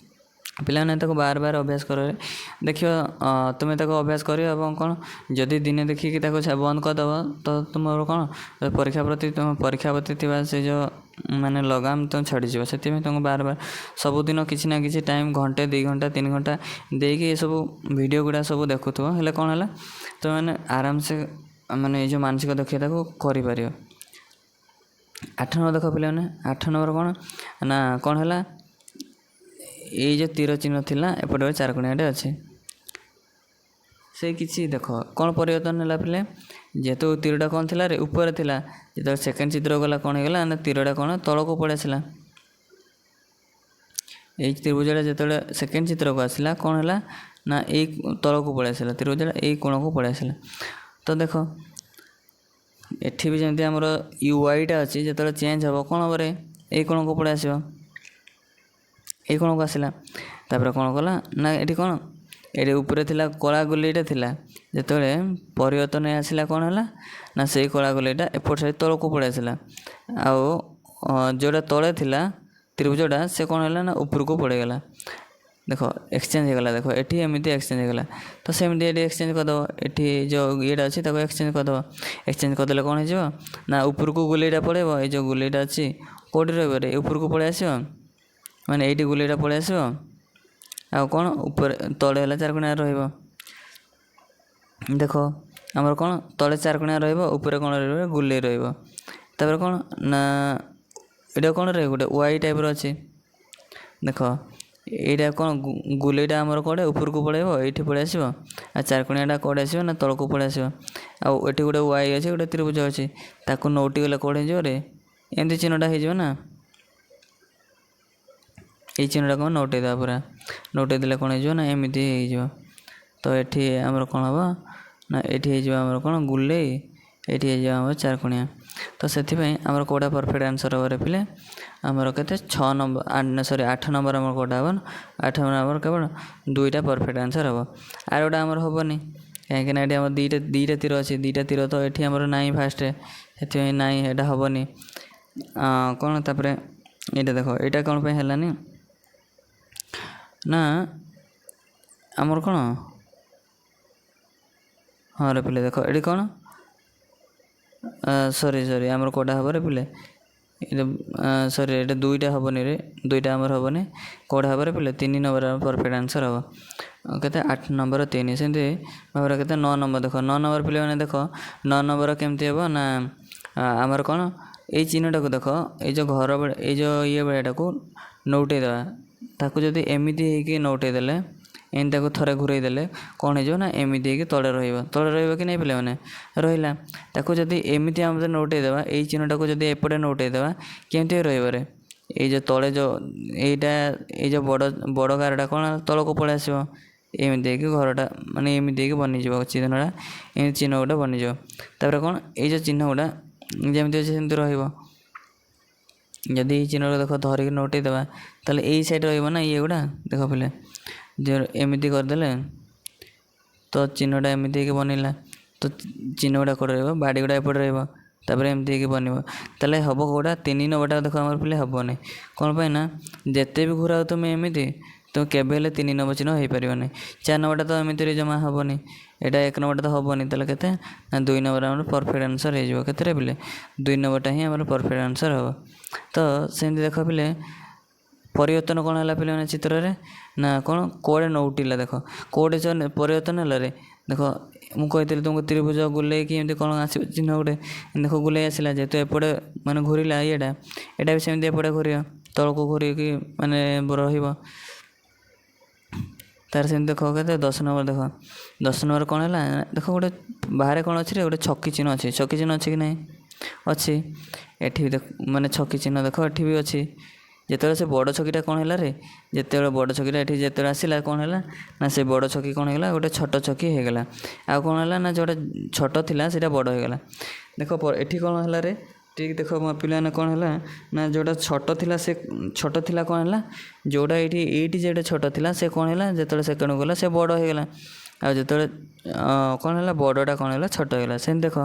ପିଲାମାନେ, ତାକୁ ବାର ବାର ଅଭ୍ୟାସ କର, ଦେଖିବ ତୁମେ ତାକୁ ଅଭ୍ୟାସ କରିବ। ଏବଂ କ'ଣ ଯଦି ଦିନେ ଦେଖିକି ତାକୁ ବନ୍ଦ କରିଦେବ, ତ ତୁମର କ'ଣ ପରୀକ୍ଷା ପ୍ରତି, ତୁମ ପରୀକ୍ଷା ପ୍ରତି ଥିବା ସେ ଯେଉଁ ମାନେ ଲଗାମ ତ ଛାଡ଼ିଯିବ। ସେଥିପାଇଁ ତୁମକୁ ବାର ବାର ସବୁଦିନ କିଛି ନା କିଛି ଟାଇମ୍, ଘଣ୍ଟେ, 2 ଘଣ୍ଟା, 3 ଘଣ୍ଟା ଦେଇକି ଏସବୁ ଭିଡ଼ିଓ ଗୁଡ଼ା ସବୁ ଦେଖୁଥିବ, ହେଲେ କ'ଣ ହେଲା ତୁମେମାନେ ଆରାମସେ ମାନେ ଏଇ ଯେଉଁ ମାନସିକ ଦକ୍ଷତାକୁ କରିପାରିବ। 8 ନମ୍ବର ଦେଖ ପିଲାମାନେ, 8 ନମ୍ବର କ'ଣ ନା କ'ଣ ହେଲା? ଏଇ ଯେଉଁ ତୀର ଚିହ୍ନ ଥିଲା, ଏପଟେ ଗୋଟେ ଚାରକୋଣିଆଟେ ଅଛି। ସେ କିଛି ଦେଖ କ'ଣ ପରିବର୍ତ୍ତନ ହେଲା ପିଲେ? ଯେହେତୁ ତୀରଟା କ'ଣ ଥିଲା ରେ? ଉପରେ ଥିଲା, ଯେତେବେଳେ ସେକେଣ୍ଡ ଚିତ୍ର ଗଲା କ'ଣ ହେଇଗଲା ନା ତୀରଟା କ'ଣ ତଳକୁ ପଳେଇ ଆସିଲା। ଏଇ ତ୍ରିଭୁଜଟା ଯେତେବେଳେ ସେକେଣ୍ଡ ଚିତ୍ରକୁ ଆସିଲା କ'ଣ ହେଲା ନା ଏଇ ତଳକୁ ପଳେଇ ଆସିଲା, ତ୍ରିଭୁଜଟା ଏଇ କୋଣକୁ ପଳେଇ ଆସିଲା। ତ ଦେଖ, ଏଠି ବି ଯେମିତି ଆମର you ୱାଇଟା ଅଛି, ଯେତେବେଳେ ଚେଞ୍ଜ ହେବ କ'ଣ ହେବ ରେ? ଏଇ କୋଣକୁ ପଳେଇ ଆସିବ, ଏଇ କୋଣକୁ ଆସିଲା। ତାପରେ କ'ଣ କଲା ନା ଏଠି କ'ଣ ଏଠି ଉପରେ ଥିଲା କଳା ଗୁଲେଇଟା ଥିଲା, ଯେତେବେଳେ ପରିବର୍ତ୍ତନ ଆସିଲା କ'ଣ ହେଲା ନା ସେଇ କଳା ଗୁଲେଇଟା ଏପଟ ସାଇଡ଼୍ ତଳକୁ ପଳେଇ ଆସିଲା, ଆଉ ଯେଉଁଟା ତଳେ ଥିଲା ତ୍ରିଭୁଜଟା ସେ କ'ଣ ହେଲା ନା ଉପରକୁ ପଳେଇଗଲା। ଦେଖ ଏକ୍ସଚେଞ୍ଜ ହେଇଗଲା। ଦେଖ ଏଠି ଏମିତି ଏକ୍ସଚେଞ୍ଜ ହେଇଗଲା, ତ ସେମିତି ଏଠି ଏକ୍ସଚେଞ୍ଜ କରିଦେବ। ଏଠି ଯେଉଁ ଇଏଟା ଅଛି ତାକୁ ଏକ୍ସଚେଞ୍ଜ କରିଦେବ। ଏକ୍ସଚେଞ୍ଜ କରିଦେଲେ କ'ଣ ହେଇଯିବ ନା ଉପରକୁ ଗୁଲେଇଟା ପଳେଇବ। ଏଇ ଯେଉଁ ଗୁଲେଇଟା ଅଛି କେଉଁଠି ରହିବ ରେ? ଉପରକୁ ପଳେଇ ଆସିବ, ମାନେ ଏଇଠି ଗୁଲେଇଟା ପଳେଇ ଆସିବ। ଆଉ କ'ଣ ଉପରେ ତଳେ ହେଲା ଚାରକୋଣିଆ ରହିବ। ଦେଖ ଆମର କ'ଣ ତଳେ ଚାରକୋଣିଆ ରହିବ, ଉପରେ କ'ଣ ରହିବ? ଗୁଲେଇ ରହିବ। ତାପରେ କ'ଣ ନା ଏଇଟା କ'ଣ ରହିବ? ଗୋଟେ ୱାଇ ଟାଇପ୍ର ଅଛି। ଦେଖ ଏଇଟା କ'ଣ ଗୁଲେଇଟା ଆମର କୁଆଡ଼େ ଉପରକୁ ପଳେଇବ, ଏଇଠି ପଳେଇ ଆସିବ। ଆଉ ଚାରକୋଣିଆଟା କୁଆଡ଼େ ଆସିବ ନା ତଳକୁ ପଳେଇ ଆସିବ। ଆଉ ଏଠି ଗୋଟେ ୱାଇ ଅଛି, ଗୋଟେ ତ୍ରିଭୁଜ ଅଛି, ତାକୁ ନଉଟି ଗଲେ କୁଆଡ଼େ ହେଇଯିବ ରେ? ଏମିତି ଚିହ୍ନଟା ହେଇଯିବ ନା। ଏଇ ଚିହ୍ନଟା କ'ଣ ନଉଟେଇ ଦେବା, ପୁରା ନଉଟେଇ ଦେଲେ କ'ଣ ହେଇଯିବ ନା ଏମିତି ହେଇଯିବ। ତ ଏଠି ଆମର କ'ଣ ହେବ ନା ଏଠି ହେଇଯିବ ଆମର କ'ଣ ଗୁଲେଇ, ଏଇଠି ହେଇଯିବ ଆମର ଚାରକୋଣିଆ। ତ ସେଥିପାଇଁ ଆମର କେଉଁଟା ପରଫେକ୍ଟ ଆନ୍ସର୍ ହେବ ରେ ପିଲେ? ଆମର କେତେ 6 ନମ୍ବର, ସରି 8 ନମ୍ବର ଆମର କେଉଁଟା ହେବ? 8 ନମ୍ବର ଆମର କେବଳ 2ଟା ପରଫେକ୍ଟ ଆନ୍ସର୍ ହେବ, ଆର ଗୋଟା ଆମର ହେବନି। କାହିଁକିନା ଏଠି ଆମର ଦୁଇଟା ତୀର ଅଛି, ଦୁଇଟା ତୀର ତ ଏଠି ଆମର ନାହିଁ ଫାଷ୍ଟରେ, ସେଥିପାଇଁ ନାହିଁ, ଏଇଟା ହେବନି। କ'ଣ ତାପରେ ଏଇଟା ଦେଖ, ଏଇଟା କ'ଣ ପାଇଁ ହେଲାନି ନା ଆମର କ'ଣ? ହଁ ରେ ପିଲେ, ଦେଖ ଏଠି କ'ଣ, ସରି ସରି, ଆମର କେଉଁଟା ହେବ ରେ ପିଲେ? ଏଇଟା ସରି, ଏଇଟା 2ଟା ହେବନି ରେ, 2ଟା ଆମର ହେବନି। କେଉଁଟା ହେବ ରେ ପିଲେ? 3 ନମ୍ବର ଆମର ପରଫେକ୍ଟ ଆନ୍ସର୍ ହେବ। କେତେ? 8 ନମ୍ବର 3। ସେମିତି ଭାବରେ କେତେ? 9 ନମ୍ବର ଦେଖ, 9 ନମ୍ବର ପିଲାମାନେ ଦେଖ, 9 ନମ୍ବର କେମିତି ହେବ ନା ଆମର କ'ଣ ଏଇ ଚିହ୍ନଟାକୁ ଦେଖ, ଏଇ ଯେଉଁ ଘର ଏଇ ଯେଉଁ ଇଏ ଭଳିଆଟାକୁ ନଉଟେଇ ଦେବା। ତାକୁ ଯଦି ଏମିତି ହେଇକି ନଉଟେଇ ଦେଲେ, ଏମିତି ତାକୁ ଥରେ ଘୁରେଇ ଦେଲେ କ'ଣ ହେଇଯିବ ନା ଏମିତି ହେଇକି ତଳେ ରହିବ। ତଳେ ରହିବ କି ନାହିଁ ପିଲାମାନେ? ରହିଲା। ତାକୁ ଯଦି ଏମିତି ଆମେ ନଉଟେଇ ଦେବା, ଏଇ ଚିହ୍ନଟାକୁ ଯଦି ଏପଟେ ନଉଟେଇ ଦେବା, କେମିତି ରହିବ ରେ? ଏଇ ଯେଉଁ ତଳେ ଯେଉଁ ଏଇଟା, ଏଇ ଯେଉଁ ବଡ଼ ବଡ଼ ଗାରଟା କ'ଣ ତଳକୁ ପଳେଇ ଆସିବ। ଏମିତି ହେଇକି ଘରଟା ମାନେ ଏମିତି ହେଇକି ବନିଯିବ ଚିହ୍ନଟା, ଏମିତି ଚିହ୍ନ ଗୋଟେ ବନିଯିବ। ତାପରେ କ'ଣ ଏଇ ଯେଉଁ ଚିହ୍ନ ଗୁଡ଼ା ଯେମିତି ଅଛି ସେମିତି ରହିବ। ଯଦି ଏଇ ଚିହ୍ନଟା ଦେଖ ଧରିକି ନଉଟେଇ ଦେବା, ତାହେଲେ ଏଇ ସାଇଡ଼୍ ରହିବ ନା ଇଏ ଗୁଡ଼ା। ଦେଖ ପିଲେ, ଏମିତି କରିଦେଲେ ତ ଚିହ୍ନଟା ଏମିତି ହେଇକି ବନିଲା, ତ ଚିହ୍ନ ଗୁଡ଼ା କୁଆଡ଼େ ରହିବ? ବାଡ଼ି ଗୁଡ଼ା ଏପଟେ ରହିବ, ତାପରେ ଏମିତି ହେଇକି ବନିବ। ତାହେଲେ ହେବ କେଉଁଟା? 3 ନମ୍ବରଟା ଦେଖ ଆମର ପିଲେ ହେବନି। କ'ଣ ପାଇଁ ନା ଯେତେ ବି ଘୁରାଅ ତୁମେ ଏମିତି, ତ କେବେ ହେଲେ 3 ନମ୍ବର ଚିହ୍ନ ହେଇପାରିବନି। 4 ନମ୍ବରଟା ତ ଏମିତିରେ ଜମା ହେବନି, ଏଇଟା 1 ନମ୍ବରଟା ତ ହେବନି। ତାହେଲେ କେତେ ନା 2 ନମ୍ବର ଆମର ପରଫେକ୍ଟ ଆନ୍ସର୍ ହେଇଯିବ। କେତେରେ ପିଲେ? 2 ନମ୍ବରଟା ହିଁ ଆମର ପରଫେକ୍ଟ ଆନ୍ସର୍ ହେବ। ତ ସେମିତି ଦେଖ ପିଲେ, ପରିବର୍ତ୍ତନ କ'ଣ ହେଲା ପିଲାମାନେ ଚିତ୍ରରେ ନା କ'ଣ କୁଆଡ଼େ ନଉଟିଲା? ଦେଖ କେଉଁଠି ପରିବର୍ତ୍ତନ ହେଲା ରେ? ଦେଖ ମୁଁ କହିଥିଲି ତୁମକୁ ତ୍ରିଭୁଜ ଗୁଲେଇକି ଏମିତି କ'ଣ ଆସିବ ଚିହ୍ନ ଗୋଟେ। ଦେଖ ଗୁଲେଇ ଆସିଲା, ଯେହେତୁ ଏପଟେ ମାନେ ଘୁରିଲା ଇଏଟା, ଏଇଟା ବି ସେମିତି ଏପଟେ ଘୁରିବ, ତଳକୁ ଘୁରିକି ମାନେ ରହିବ ତାର। ସେମିତି ଦେଖ କେତେ? 10 ନମ୍ବର ଦେଖ, 10 ନମ୍ବର କ'ଣ ହେଲା? ଦେଖ ଗୋଟେ ବାହାରେ କ'ଣ ଅଛି ରେ? ଗୋଟେ ଛକି ଚିହ୍ନ ଅଛି। ଛକି ଚିହ୍ନ ଅଛି କି ନାହିଁ? ଅଛି। ଏଠି ବି ଦେଖ, ମାନେ ଛକି ଚିହ୍ନ ଦେଖ ଏଠି ବି ଅଛି। ଯେତେବେଳେ ସେ ବଡ଼ ଛକିଟା କ'ଣ ହେଲା ରେ? ଯେତେବେଳେ ବଡ଼ ଛକିଟା ଏଠି ଯେତେବେଳେ ଆସିଲା, କ'ଣ ହେଲା ନା ସେ ବଡ଼ ଛକି କ'ଣ ହେଇଗଲା? ଗୋଟେ ଛୋଟ ଛକି ହେଇଗଲା। ଆଉ କ'ଣ ହେଲା ନା ଯେଉଁଟା ଛୋଟ ଥିଲା ସେଇଟା ବଡ଼ ହେଇଗଲା। ଦେଖ ଏଠି କ'ଣ ହେଲା ରେ? ଠିକ୍ ଦେଖ ମୋ ପିଲାମାନେ, କ'ଣ ହେଲା ନା ଯେଉଁଟା ଛୋଟ ଥିଲା ସେ ଛୋଟ ଥିଲା, କ'ଣ ହେଲା? ଯେଉଁଟା ଏଇଠି ଯେଉଁଟା ଛୋଟ ଥିଲା ସେ କ'ଣ ହେଲା? ଯେତେବେଳେ ସେକେଣ୍ଡକୁ ଗଲା ସେ ବଡ଼ ହେଇଗଲା। ଆଉ ଯେତେବେଳେ କ'ଣ ହେଲା, ବଡ଼ଟା କ'ଣ ହେଲା? ଛୋଟ ହେଇଗଲା। ସେମିତି ଦେଖ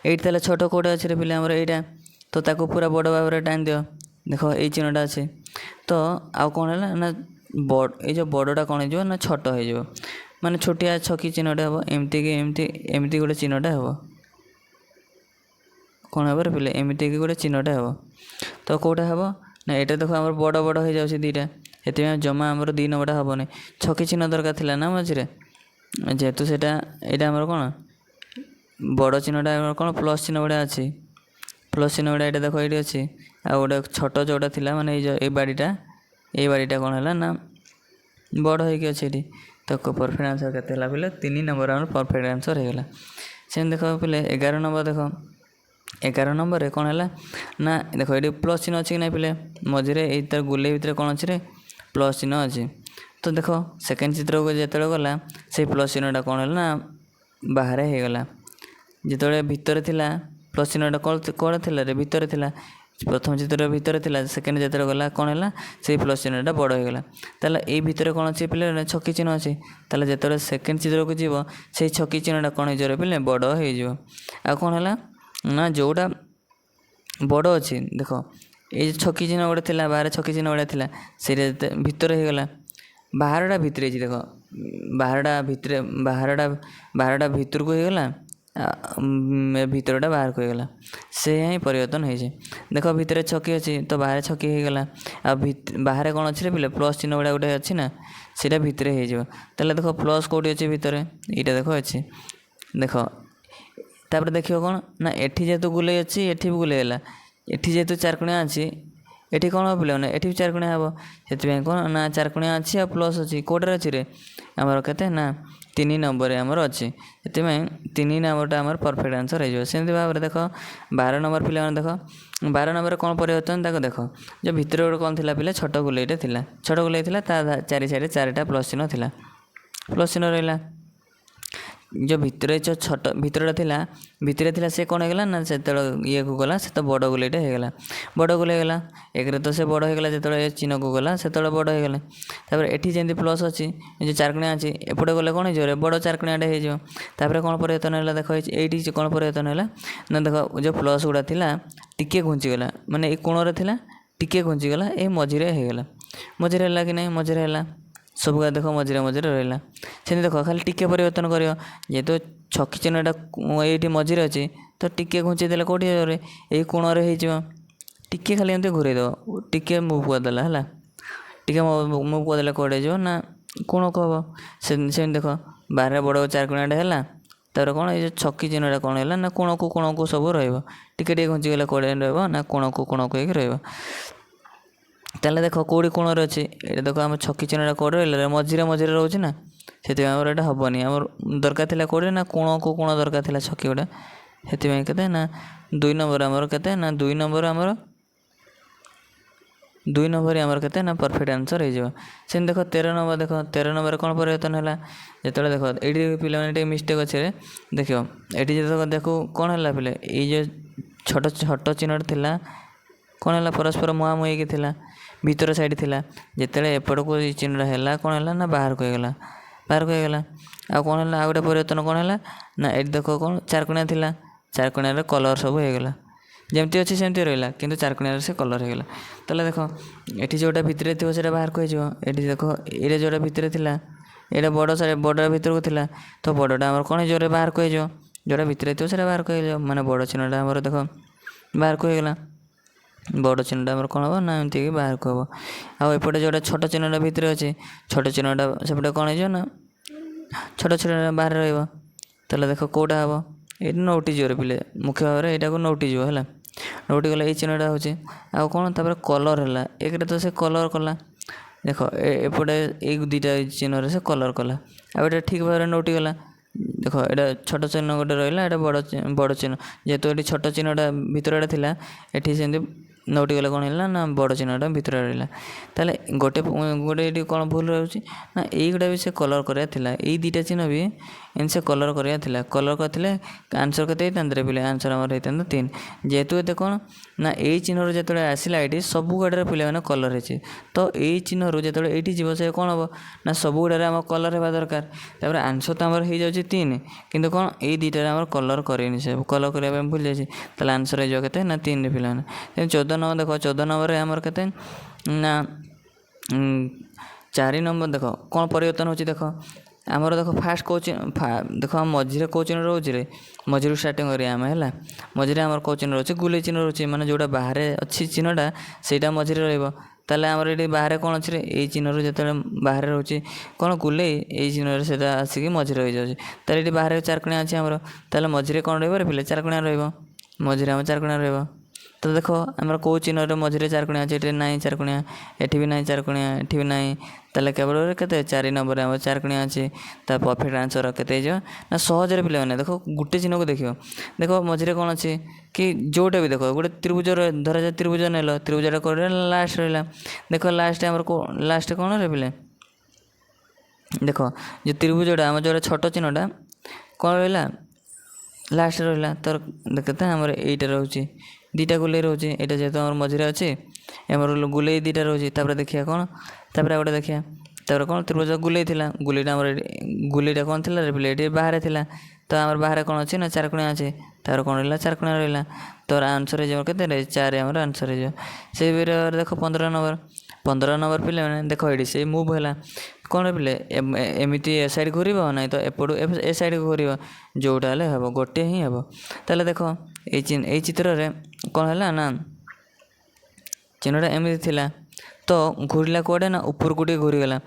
ଏଇଠି, ତାହେଲେ ଛୋଟ କେଉଁଟା ଅଛି ରେ ପିଲା? ଆମର ଏଇଟା। ତ ତାକୁ ପୁରା ବଡ଼ ଭାବରେ ଟାଣି ଦିଅ। ଦେଖ ଏଇ ଚିହ୍ନଟା ଅଛି ତ। ଆଉ କ'ଣ ହେଲା ନା ବଡ଼, ଏଇ ଯେଉଁ ବଡ଼ଟା କ'ଣ ହେଇଯିବ ନା ଛୋଟ ହେଇଯିବ, ମାନେ ଛୋଟିଆ ଛକି ଚିହ୍ନଟେ ହେବ। ଏମିତିକି ଏମିତି ଏମିତି ଗୋଟେ ଚିହ୍ନଟା ହେବ। କ'ଣ ହେବ ରେ ପିଲେ? ଏମିତିକି ଗୋଟେ ଚିହ୍ନଟା ହେବ। ତ କେଉଁଟା ହେବ ନା ଏଇଟା ଦେଖ ଆମର ବଡ଼ ବଡ଼ ହେଇଯାଉଛି ଦୁଇଟା, ସେଥିପାଇଁ ଜମା ଆମର 2 ନମ୍ବରଟା ହେବନି। ଛକି ଚିହ୍ନ ଦରକାର ଥିଲା ନା ମଝିରେ, ଯେହେତୁ ସେଇଟା ଏଇଟା ଆମର କ'ଣ ବଡ଼ ଚିହ୍ନଟା ଆମର କ'ଣ ପ୍ଲସ୍ ଚିହ୍ନ ଭଳିଆ ଅଛି, ପ୍ଲସ୍ ଚିହ୍ନ ଭଳିଆ ଏଇଟା ଦେଖ ଏଇଠି ଅଛି। ଆଉ ଗୋଟେ ଛୋଟ ଯେଉଁଟା ଥିଲା, ମାନେ ଏଇ ଯେଉଁ ଏଇ ବାଡ଼ିଟା, ଏଇ ବାଡ଼ିଟା କ'ଣ ହେଲା ନା ବଡ଼ ହେଇକି ଅଛି ଏଠି। ତ ପରଫେକ୍ଟ ଆନ୍ସର୍ କେତେ ହେଲା ପିଲେ? 3 ନମ୍ବର ଆମର ପରଫେକ୍ଟ ଆନ୍ସର୍ ହେଇଗଲା। ସେମିତି ଦେଖ ପିଲେ, 11 ନମ୍ବର ଦେଖ। 11 ନମ୍ବରରେ କ'ଣ ହେଲା ନା ଦେଖ ଏଇଠି ପ୍ଲସ୍ ଚିହ୍ନ ଅଛି କି ନାହିଁ ପିଲେ? ମଝିରେ ଏଇ ତାର ଗୁଲେଇ ଭିତରେ କ'ଣ ଅଛି ରେ? ପ୍ଲସ୍ ଚିହ୍ନ ଅଛି। ତ ଦେଖ ସେକେଣ୍ଡ ଚିତ୍ରକୁ ଯେତେବେଳେ ଗଲା, ସେଇ ପ୍ଲସ୍ ଚିହ୍ନଟା କ'ଣ ହେଲା ନା ବାହାରେ ହେଇଗଲା। ଯେତେବେଳେ ଭିତରେ ଥିଲା ପ୍ଲସ୍ ଚିହ୍ନଟା କ'ଣ ଥିଲା ରେ? ଭିତରେ ଥିଲା, ପ୍ରଥମ ଚିତ୍ର ଭିତରେ ଥିଲା। ସେକେଣ୍ଡ ଯେତେବେଳେ ଗଲା କ'ଣ ହେଲା? ସେଇ ପ୍ଲସ୍ ଚିହ୍ନଟା ବଡ଼ ହେଇଗଲା। ତାହେଲେ ଏଇ ଭିତରେ କ'ଣ ଅଛି ପିଲେ? ଛକି ଚିହ୍ନ ଅଛି। ତାହେଲେ ଯେତେବେଳେ ସେକେଣ୍ଡ ଚିତ୍ରକୁ ଯିବ, ସେଇ ଛକି ଚିହ୍ନଟା କ'ଣ ହେଇଯିବ ରେ ପିଲେ? ବଡ଼ ହେଇଯିବ। ଆଉ କ'ଣ ହେଲା ନା ଯେଉଁଟା ବଡ଼ ଅଛି, ଦେଖ ଏଇ ଯେଉଁ ଛକି ଚିହ୍ନ ଗୋଟେ ଥିଲା ବାହାରେ, ଛକି ଚିହ୍ନ ଭଳିଆ ଥିଲା, ସେଇଟା ଭିତରେ ହେଇଗଲା। ବାହାରଟା ଭିତରେ ହେଇଛି ଦେଖ, ବାହାରଟା ଭିତରେ, ବାହାରଟା ଭିତରକୁ ହେଇଗଲା, ଭିତରଟା ବାହାରକୁ ହେଇଗଲା। ସେଇଆ ହିଁ ପରିବର୍ତ୍ତନ ହେଇଛି। ଦେଖ, ଭିତରେ ଛକି ଅଛି ତ ବାହାରେ ଛକି ହେଇଗଲା। ଆଉ ବାହାରେ କ'ଣ ଅଛି ରେ ପିଲା? ପ୍ଲସ୍ ଚିହ୍ନ ଭଳିଆ ଗୋଟେ ଅଛି ନା, ସେଇଟା ଭିତରେ ହେଇଯିବ। ତାହେଲେ ଦେଖ, ପ୍ଲସ୍ କେଉଁଠି ଅଛି ଭିତରେ? ଏଇଟା ଦେଖ ଅଛି ଦେଖ। ତାପରେ ଦେଖିବ କ'ଣ ନା ଏଠି ଯେହେତୁ ଗୁଲେଇ ଅଛି, ଏଠି ବି ଗୁଲେଇ ହେଲା। ଏଠି ଯେହେତୁ ଚାରକୋଣିଆ ଅଛି, ଏଠି କ'ଣ ହେବ ପିଲାମାନେ? ଏଠି ବି ଚାରକୋଣିଆ ହେବ। ସେଥିପାଇଁ କ'ଣ ନା ଚାରକୋଣିଆ ଅଛି ଆଉ ପ୍ଲସ୍ ଅଛି। କେଉଁଟାରେ ଅଛି ରେ ଆମର? କେତେ ନା 3 ନମ୍ବରରେ ଆମର ଅଛି। ସେଥିପାଇଁ 3 ନମ୍ବରଟା ଆମର ପରଫେକ୍ଟ ଆନ୍ସର୍ ହେଇଯିବ। ସେମିତି ଭାବରେ ଦେଖ 12 ନମ୍ବର ପିଲାମାନେ। ଦେଖ, 12 ନମ୍ବରରେ କ'ଣ ପରିବର୍ତ୍ତନ ତାକୁ ଦେଖ। ଯେ ଭିତରେ ଗୋଟେ କ'ଣ ଥିଲା ପିଲା? ଛୋଟ ଗୁଲେଇଟେ ଥିଲା। ଛୋଟ ଗୁଲେଇ ଥିଲା, ତା ଚାରି ସାଇଡ଼ରେ ଚାରିଟା ପ୍ଲସ୍ ଚିହ୍ନ ଥିଲା, ପ୍ଲସ୍ ଚିହ୍ନ ରହିଲା। ଯେଉଁ ଭିତରେ ଯେଉଁ ଛୋଟ ଭିତରଟା ଥିଲା, ଭିତରେ ଥିଲା, ସେ କ'ଣ ହେଇଗଲା ନା ସେତେବେଳେ ଇଏକୁ ଗଲା, ସେ ତ ବଡ଼ ଗୁଲେଇଟା ହେଇଗଲା। ବଡ଼ ଗୁଲେଇ ହେଇଗଲା। ଏକରେ ତ ସେ ବଡ଼ ହେଇଗଲା, ଯେତେବେଳେ ଏ ଚିହ୍ନକୁ ଗଲା ସେତେବେଳେ ବଡ଼ ହେଇଗଲା। ତାପରେ ଏଠି ଯେମିତି ପ୍ଲସ୍ ଅଛି, ଏ ଯେଉଁ ଚାରକୋଣିଆ ଅଛି, ଏପଟେ ଗଲେ କ'ଣ ହେଇଯିବ? ବଡ଼ ଚାରକୋଣିଆଟା ହେଇଯିବ। ତାପରେ କ'ଣ ପରିବର୍ତ୍ତନ ହେଲା ଦେଖ। ଏଇଠି କ'ଣ ପରିବର୍ତ୍ତନ ହେଲା ନା ଦେଖ, ଯେଉଁ ପ୍ଲସ୍ ଗୁଡ଼ା ଥିଲା ଟିକେ ଘୁଞ୍ଚିଗଲା। ମାନେ ଏଇ କୋଣରେ ଥିଲା, ଟିକେ ଘୁଞ୍ଚିଗଲା, ଏ ମଝିରେ ହେଇଗଲା। ମଝିରେ ହେଲା କି ନାହିଁ? ମଝିରେ ହେଲା। ସବୁଗା ଦେଖ, ମଝିରେ ମଝିରେ ରହିଲା। ସେମିତି ଦେଖ, ଖାଲି ଟିକେ ପରିବର୍ତ୍ତନ କରିବ। ଯେହେତୁ ଛକି ଚିହ୍ନଟା ଏଇଠି ମଝିରେ ଅଛି, ତ ଟିକେ ଘୁଞ୍ଚେଇ ଦେଲେ କେଉଁଠି ହେଇଯିବ? ଏଇ କୋଣରେ ହେଇଯିବ। ଟିକେ ଖାଲି ଏମିତି ଘୁରେଇ ଦେବ, ଟିକେ ମୁଭ୍ କରିଦେଲା ହେଲା। ଟିକେ ମୁଭ୍ କରିଦେଲେ କୁଆଡ଼େ ହେଇଯିବ ନା କୋଣକୁ ହେବ। ସେମିତି ଦେଖ, ବାହାରେ ବଡ଼ ଚାରକୋଣିଆଟା ହେଲା। ତାପରେ କ'ଣ, ଏଇ ଯେଉଁ ଛକି ଚିହ୍ନଟା କ'ଣ ହେଲା ନା କୋଣକୁ କୋଣକୁ ସବୁ ରହିବ। ଟିକେ ଟିକେ ଘୁଞ୍ଚିଗଲେ କୁଆଡ଼େ ରହିବ ନା କୋଣକୁ କୋଣକୁ ହେଇକି ରହିବ। ତାହେଲେ ଦେଖ, କେଉଁଠି କୋଣରେ ଅଛି? ଏଇଟା ଦେଖ, ଆମ ଛକି ଚିହ୍ନଟା କେଉଁଠି ରହିଲା? ମଝିରେ ମଝିରେ ରହୁଛି ନା, ସେଥିପାଇଁ ଆମର ଏଇଟା ହେବନି। ଆମର ଦରକାର ଥିଲା କେଉଁଠି ନା କୋଣକୁ କୋଣ ଦରକାର ଥିଲା ଛକି ଗୁଡ଼ା। ସେଥିପାଇଁ କେତେ ନା 2 ନମ୍ବର ଆମର, କେତେ ନା 2 ନମ୍ବର ଆମର, 2 ନମ୍ବର ଆମର କେତେ ନା ପରଫେକ୍ଟ ଆନ୍ସର୍ ହେଇଯିବ। ସେମିତି ଦେଖ 13 ନମ୍ବର। ଦେଖ, 13 ନମ୍ବରରେ କ'ଣ ପରିବର୍ତ୍ତନ ହେଲା? ଯେତେବେଳେ ଦେଖ, ଏଇଠି ପିଲାମାନେ ଟିକେ ମିଷ୍ଟେକ୍ ଅଛି ଦେଖିବ। ଏଠି ଯେତେବେଳେ ଦେଖ, କ'ଣ ହେଲା ପିଲେ? ଏଇ ଯେଉଁ ଛୋଟ ଛୋଟ ଚିହ୍ନଟା ଥିଲା, କ'ଣ ହେଲା? ପରସ୍ପର ମୁହାଁମୁହିଁ ହେଇକି ଥିଲା, ଭିତର ସାଇଡ଼୍ ଥିଲା। ଯେତେବେଳେ ଏପଟକୁ ଏଇ ଚିହ୍ନଟା ହେଲା, କ'ଣ ହେଲା ନା ବାହାରକୁ ହେଇଗଲା, ବାହାରକୁ ହେଇଗଲା। ଆଉ କ'ଣ ହେଲା? ଆଉ ଗୋଟେ ପରିବର୍ତ୍ତନ କ'ଣ ହେଲା ନା ଏଠି ଦେଖ, କ'ଣ ଚାରକୋଣିଆ ଥିଲା, ଚାରକୋଣିଆର କଲର୍ ସବୁ ହେଇଗଲା। ଯେମିତି ଅଛି ସେମିତି ରହିଲା, କିନ୍ତୁ ଚାରକୋଣିଆରେ ସେ କଲର୍ ହେଇଗଲା। ତାହେଲେ ଦେଖ, ଏଠି ଯେଉଁଟା ଭିତରେ ଥିବ ସେଇଟା ବାହାରକୁ ହେଇଯିବ। ଏଠି ଦେଖ, ଏଇଟା ଯେଉଁଟା ଭିତରେ ଥିଲା, ଏଇଟା ବଡ଼ ସାଇଡ଼୍, ବଡ଼ ଭିତରକୁ ଥିଲା, ତ ବଡ଼ଟା ଆମର କ'ଣ ହେଇଯିବ? ବାହାରକୁ ହେଇଯିବ। ଯେଉଁଟା ଭିତରେ ଥିବ ସେଇଟା ବାହାରକୁ ହେଇଯିବ। ମାନେ ବଡ଼ ଚିହ୍ନଟା ଆମର ଦେଖ ବାହାରକୁ ହେଇଗଲା। ବଡ଼ ଚିହ୍ନଟା ଆମର କ'ଣ ହେବ ନା ଏମିତି ବାହାରକୁ ହେବ। ଆଉ ଏପଟେ ଯେଉଁଟା ଛୋଟ ଚିହ୍ନଟା ଭିତରେ ଅଛି, ଛୋଟ ଚିହ୍ନଟା ସେପଟେ କ'ଣ ହେଇଯିବ ନା ଛୋଟ ଚିହ୍ନଟା ବାହାରେ ରହିବ। ତାହେଲେ ଦେଖ, କେଉଁଟା ହେବ? ଏଇଠି ନଉଟିଯିବ ରେ ପିଲେ, ମୁଖ୍ୟ ଭାବରେ ଏଇଟାକୁ ନଉଟିଯିବ। ହେଲା, ନଉଟି ଗଲେ ଏଇ ଚିହ୍ନଟା ହେଉଛି। ଆଉ କ'ଣ ତାପରେ କଲର୍ ହେଲା? ଏକରେ ତ ସେ କଲର୍ କଲା। ଦେଖ, ଏପଟେ ଏଇ ଦୁଇଟା ଚିହ୍ନରେ ସେ କଲର୍ କଲା। ଆଉ ଏଇଟା ଠିକ୍ ଭାବରେ ନଉଟିଗଲା। ଦେଖ, ଏଇଟା ଛୋଟ ଚିହ୍ନ ଗୋଟେ ରହିଲା, ଏଇଟା ବଡ଼ ବଡ଼ ଚିହ୍ନ। ଯେହେତୁ ଏଠି ଛୋଟ ଚିହ୍ନଟା ଭିତରଟା ଥିଲା, ଏଠି ସେମିତି ନଉଟିଗଲେ କ'ଣ ହେଲା ନା ବଡ଼ ଚିହ୍ନଟା ଭିତରେ ରହିଲା। ତାହେଲେ ଗୋଟେ ଗୋଟେ ଏଠି କ'ଣ ଭୁଲ ରହୁଛି ନା ଏଇଗୁଡ଼ା ବି ସେ କଲର୍ କରିବାର ଥିଲା। ଏଇ ଦୁଇଟା ଚିହ୍ନ ବି ଏମିତି ସେ କଲର୍ କରିବାର ଥିଲା। କଲର୍ କରିଥିଲେ ଆନ୍ସର୍ କେତେ ହେଇଥାନ୍ତା ରେ ପିଲେ? ଆନ୍ସର୍ ଆମର ହେଇଥାନ୍ତା 3। ଯେହେତୁ ଏତେ କ'ଣ ନା ଏଇ ଚିହ୍ନରୁ ଯେତେବେଳେ ଆସିଲା, ଏଇଠି ସବୁ ଗୁଡ଼ାରେ ପିଲାମାନେ କଲର୍ ହେଇଛି। ତ ଏଇ ଚିହ୍ନରୁ ଯେତେବେଳେ ଏଇଠି ଯିବ, ସେ କ'ଣ ହେବ ନା ସବୁ ଗୁଡ଼ାରେ ଆମର କଲର୍ ହେବା ଦରକାର। ତାପରେ ଆନ୍ସର୍ ତ ଆମର ହେଇଯାଉଛି 3, କିନ୍ତୁ କ'ଣ ଏଇ ଦୁଇଟାରେ ଆମର କଲର୍ କରେନି, ସେ କଲର୍ କରିବା ପାଇଁ ଭୁଲି ଯାଇଛି। ତାହେଲେ ଆନ୍ସର୍ ହେଇଯିବ କେତେ ନା 3 ପିଲାମାନେ। 14 ନମ୍ବର ଦେଖ। 14 ନମ୍ବରରେ ଆମର କେତେ ନା 4 ନମ୍ବର। ଦେଖ, କ'ଣ ପରିବର୍ତ୍ତନ ହେଉଛି ଦେଖ। ଆମର ଦେଖ, ଫାର୍ଷ୍ଟ କେଉଁ ଦେଖ, ମଝିରେ କେଉଁ ଚିହ୍ନ ରହୁଛି ରେ? ମଝିରୁ ଷ୍ଟାର୍ଟିଂ କରିବା ଆମେ। ହେଲା, ମଝିରେ ଆମର କେଉଁ ଚିହ୍ନ ରହୁଛି? ଗୁଲେଇ ଚିହ୍ନ ରହୁଛି। ମାନେ ଯେଉଁଟା ବାହାରେ ଅଛି ଚିହ୍ନଟା, ସେଇଟା ମଝିରେ ରହିବ। ତାହେଲେ ଆମର ଏଠି ବାହାରେ କ'ଣ ଅଛି ରେ? ଏଇ ଚିହ୍ନରୁ ଯେତେବେଳେ ବାହାରେ ରହୁଛି କ'ଣ ଗୁଲେଇ, ଏଇ ଚିହ୍ନରେ ସେଇଟା ଆସିକି ମଝିରେ ରହିଯାଉଛି। ତାହେଲେ ଏଠି ବାହାରେ ଚାରକୋଣିଆ ଅଛି ଆମର। ତାହେଲେ ମଝିରେ କ'ଣ ରହିବ ରେ ପିଲେ? ଚାରକୋଣିଆ ରହିବ। ମଝିରେ ଆମର ଚାରକୋଣିଆ ରହିବ। ତ ଦେଖ, ଆମର କେଉଁ ଚିହ୍ନରେ ମଝିରେ ଚାରକୋଣିଆ ଅଛି? ଏଠି ନାହିଁ ଚାରକୋଣିଆ, ଏଠି ବି ନାହିଁ ଚାରକୋଣିଆ, ଏଠି ବି ନାହିଁ। ତାହେଲେ କେବଳ କେତେ 4 ନମ୍ବରରେ ଆମର ଚାରକୋଣିଆ ଅଛି। ତା ପରଫେକ୍ଟ ଆନ୍ସର୍ କେତେ ହେଇଯିବ ନା ସହଜରେ ପିଲାମାନେ ଦେଖ, ଗୋଟେ ଚିହ୍ନକୁ ଦେଖିବ। ଦେଖ, ମଝିରେ କ'ଣ ଅଛି କି ଯେଉଁଟା ବି ଦେଖ, ଗୋଟେ ତ୍ରିଭୁଜର ଧରାଯାଏ, ତ୍ରିଭୁଜ ନେଲ, ତ୍ରିଭୁଜଟା କେଉଁଠି ଲାଷ୍ଟ ରହିଲା? ଦେଖ, ଲାଷ୍ଟ ଆମର ଲାଷ୍ଟ କ'ଣ ରେ ପିଲେ? ଦେଖ, ଯେ ତ୍ରିଭୁଜଟା ଆମର ଯେଉଁଟା ଛୋଟ ଚିହ୍ନଟା କ'ଣ ରହିଲା? ଲାଷ୍ଟ ରହିଲା। ତ କେତେ ଆମର ଏଇଟା ରହୁଛି, ଦୁଇଟା ଗୁଲେଇ ରହୁଛି। ଏଇଟା ଯେହେତୁ ଆମର ମଝିରେ ଅଛି, ଆମର ଗୁଲେଇ ଦୁଇଟା ରହୁଛି। ତାପରେ ଦେଖିବା କ'ଣ, ତାପରେ ଆଉ ଗୋଟେ ଦେଖିବା। ତାପରେ କ'ଣ, ତ୍ରିଭୁଜ ଗୁଲେଇ ଥିଲା, ଗୁଲେଇଟା ଆମର ଏଠି, ଗୁଲେଇଟା କ'ଣ ଥିଲା ରେ ପିଲେ? ଏଠି ବାହାରେ ଥିଲା। ତ ଆମର ବାହାରେ କ'ଣ ଅଛି ନା ଚାରିକୋଣିଆ ଅଛି, ତାର କ'ଣ ରହିଲା? ଚାରିକୋଣିଆ ରହିଲା। ତ ଆନ୍ସର୍ ହେଇଯିବ କେତେ? 4 ଆମର ଆନ୍ସର୍ ହେଇଯିବ। ସେଇ ଦେଖ 15 ନମ୍ବର, 15 ନମ୍ବର ପିଲାମାନେ ଦେଖ, ଏଇଠି ସେ ମୁଭ୍ ହେଲା କ'ଣ ପିଲେ? ଏମିତି ଏ ସାଇଡ଼୍ ଘୁରିବ, ନାଇଁ ତ ଏପଟୁ ଏ ସାଇଡ଼୍ ଘୁରିବ, ଯେଉଁଟା ହେଲେ ହେବ, ଗୋଟିଏ ହିଁ ହେବ। ତାହେଲେ ଦେଖ ଏଇ ଚିତ୍ରରେ କ'ଣ ହେଲା ନା ଚିହ୍ନଟା ଏମିତି ଥିଲା, ତ ଘୁରିଲା କୁଆଡ଼େ ନା ଉପରକୁ ଟିକେ ଘୁରିଗଲା।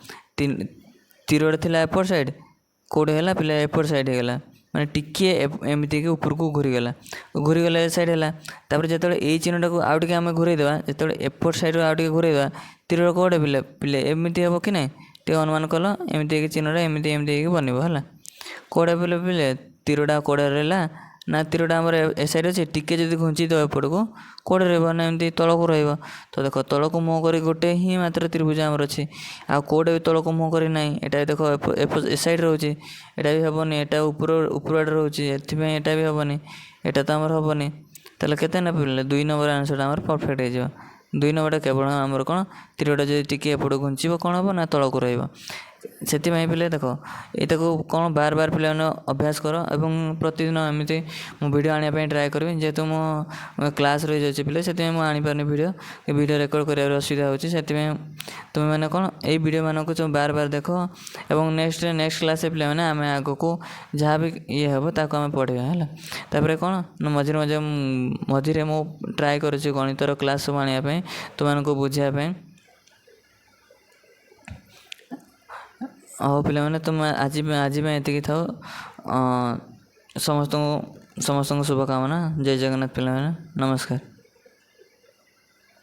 ତୀରଟା ଥିଲା ଏପଟ ସାଇଡ଼୍, କେଉଁଠି ହେଲା ପିଲା? ଏପଟ ସାଇଡ଼୍ ହେଇଗଲା, ମାନେ ଟିକିଏ ଏମିତିକି ଉପରକୁ ଘୁରିଗଲା। ଘୁରିଗଲା, ଏ ସାଇଡ଼୍ ହେଲା। ତାପରେ ଯେତେବେଳେ ଏଇ ଚିହ୍ନଟାକୁ ଆଉ ଟିକେ ଆମେ ଘୁରେଇଦେବା, ଯେତେବେଳେ ଏପଟ ସାଇଡ଼୍ରୁ ଆଉ ଟିକେ ଘୁରେଇଦେବା, ତୀର କୁଆଡ଼େ ପିଲେ? ପିଲେ ଏମିତି ହେବ କି ନାହିଁ ଟିକେ ଅନୁମାନ କଲ। ଏମିତି ହେଇକି ଚିହ୍ନଟା ଏମିତି ଏମିତି ହେଇକି ବନିବ ହେଲା। କୁଆଡ଼େ ପିଲେ? ପିଲେ ତୀରଟା କୁଆଡ଼େ ରହିଲା ନା ତୀରଟା ଆମର ଏ ସାଇଡ଼୍ ଅଛି, ଟିକେ ଯଦି ଘୁଞ୍ଚି ଦେବ ଏପଟକୁ କୁଆଡ଼େ ରହିବ ନା ଏମିତି ତଳକୁ ରହିବ। ତ ଦେଖ, ତଳକୁ ମୁହଁ କରି ଗୋଟେ ହିଁ ମାତ୍ର ତ୍ରିଭୁଜ ଆମର ଅଛି, ଆଉ କେଉଁଟା ବି ତଳକୁ ମୁହଁ କରି ନାହିଁ। ଏଇଟା ଦେଖ, ଏ ସାଇଡ଼୍ ରହୁଛି, ଏଇଟା ବି ହେବନି। ଏଇଟା ଉପର ଉପର ଆଡ଼େ ରହୁଛି, ଏଥିପାଇଁ ଏଇଟା ବି ହେବନି। ଏଇଟା ତ ଆମର ହେବନି। ତାହେଲେ କେତେ ନା ପିଲେ? 2 ନମ୍ବର ଆନ୍ସର୍ଟା ଆମର ପରଫେକ୍ଟ ହେଇଯିବ। 2 ନମ୍ବରଟା କେବଳ ଆମର କ'ଣ, ତୀରଟା ଯଦି ଟିକେ ଏପଟକୁ ଘୁଞ୍ଚିବ କ'ଣ ହେବ ନା ତଳକୁ ରହିବ। ସେଥିପାଇଁ ପିଲେ ଦେଖ, ଏଇଟାକୁ କ'ଣ ବାର ବାର ପିଲାମାନେ ଅଭ୍ୟାସ କର ଏବଂ ପ୍ରତିଦିନ ଏମିତି ମୁଁ ଭିଡ଼ିଓ ଆଣିବା ପାଇଁ ଟ୍ରାଏ କରିବି। ଯେହେତୁ ମୁଁ କ୍ଲାସ୍ ରହିଯାଉଛି ପିଲେ, ସେଥିପାଇଁ ମୁଁ ଆଣିପାରୁନି ଭିଡ଼ିଓ, ଭିଡ଼ିଓ ରେକର୍ଡ଼ କରିବାର ଅସୁବିଧା ହେଉଛି। ସେଥିପାଇଁ ତୁମେମାନେ କ'ଣ ଏଇ ଭିଡ଼ିଓ ମାନଙ୍କୁ ସବୁ ବାର ବାର ଦେଖ ଏବଂ ନେକ୍ସଟ ନେକ୍ସଟ କ୍ଲାସ୍ରେ ପିଲାମାନେ ଆମେ ଆଗକୁ ଯାହା ବି ଇଏ ହେବ ତାକୁ ଆମେ ପଢ଼ିବା ହେଲା। ତାପରେ କ'ଣ ନା ମଝିରେ ମଝିରେ ମଝିରେ ମୁଁ ଟ୍ରାଏ କରୁଛି ଗଣିତର କ୍ଲାସ୍ ସବୁ ଆଣିବା ପାଇଁ, ତୁମମାନଙ୍କୁ ବୁଝାଇବା ପାଇଁ। ହଉ ପିଲାମାନେ, ତୁମେ ଆଜି ଆଜି ପାଇଁ ଏତିକି ଥାଉ। ସମସ୍ତଙ୍କୁ ଶୁଭକାମନା। ଜୟ ଜଗନ୍ନାଥ ପିଲାମାନେ, ନମସ୍କାର।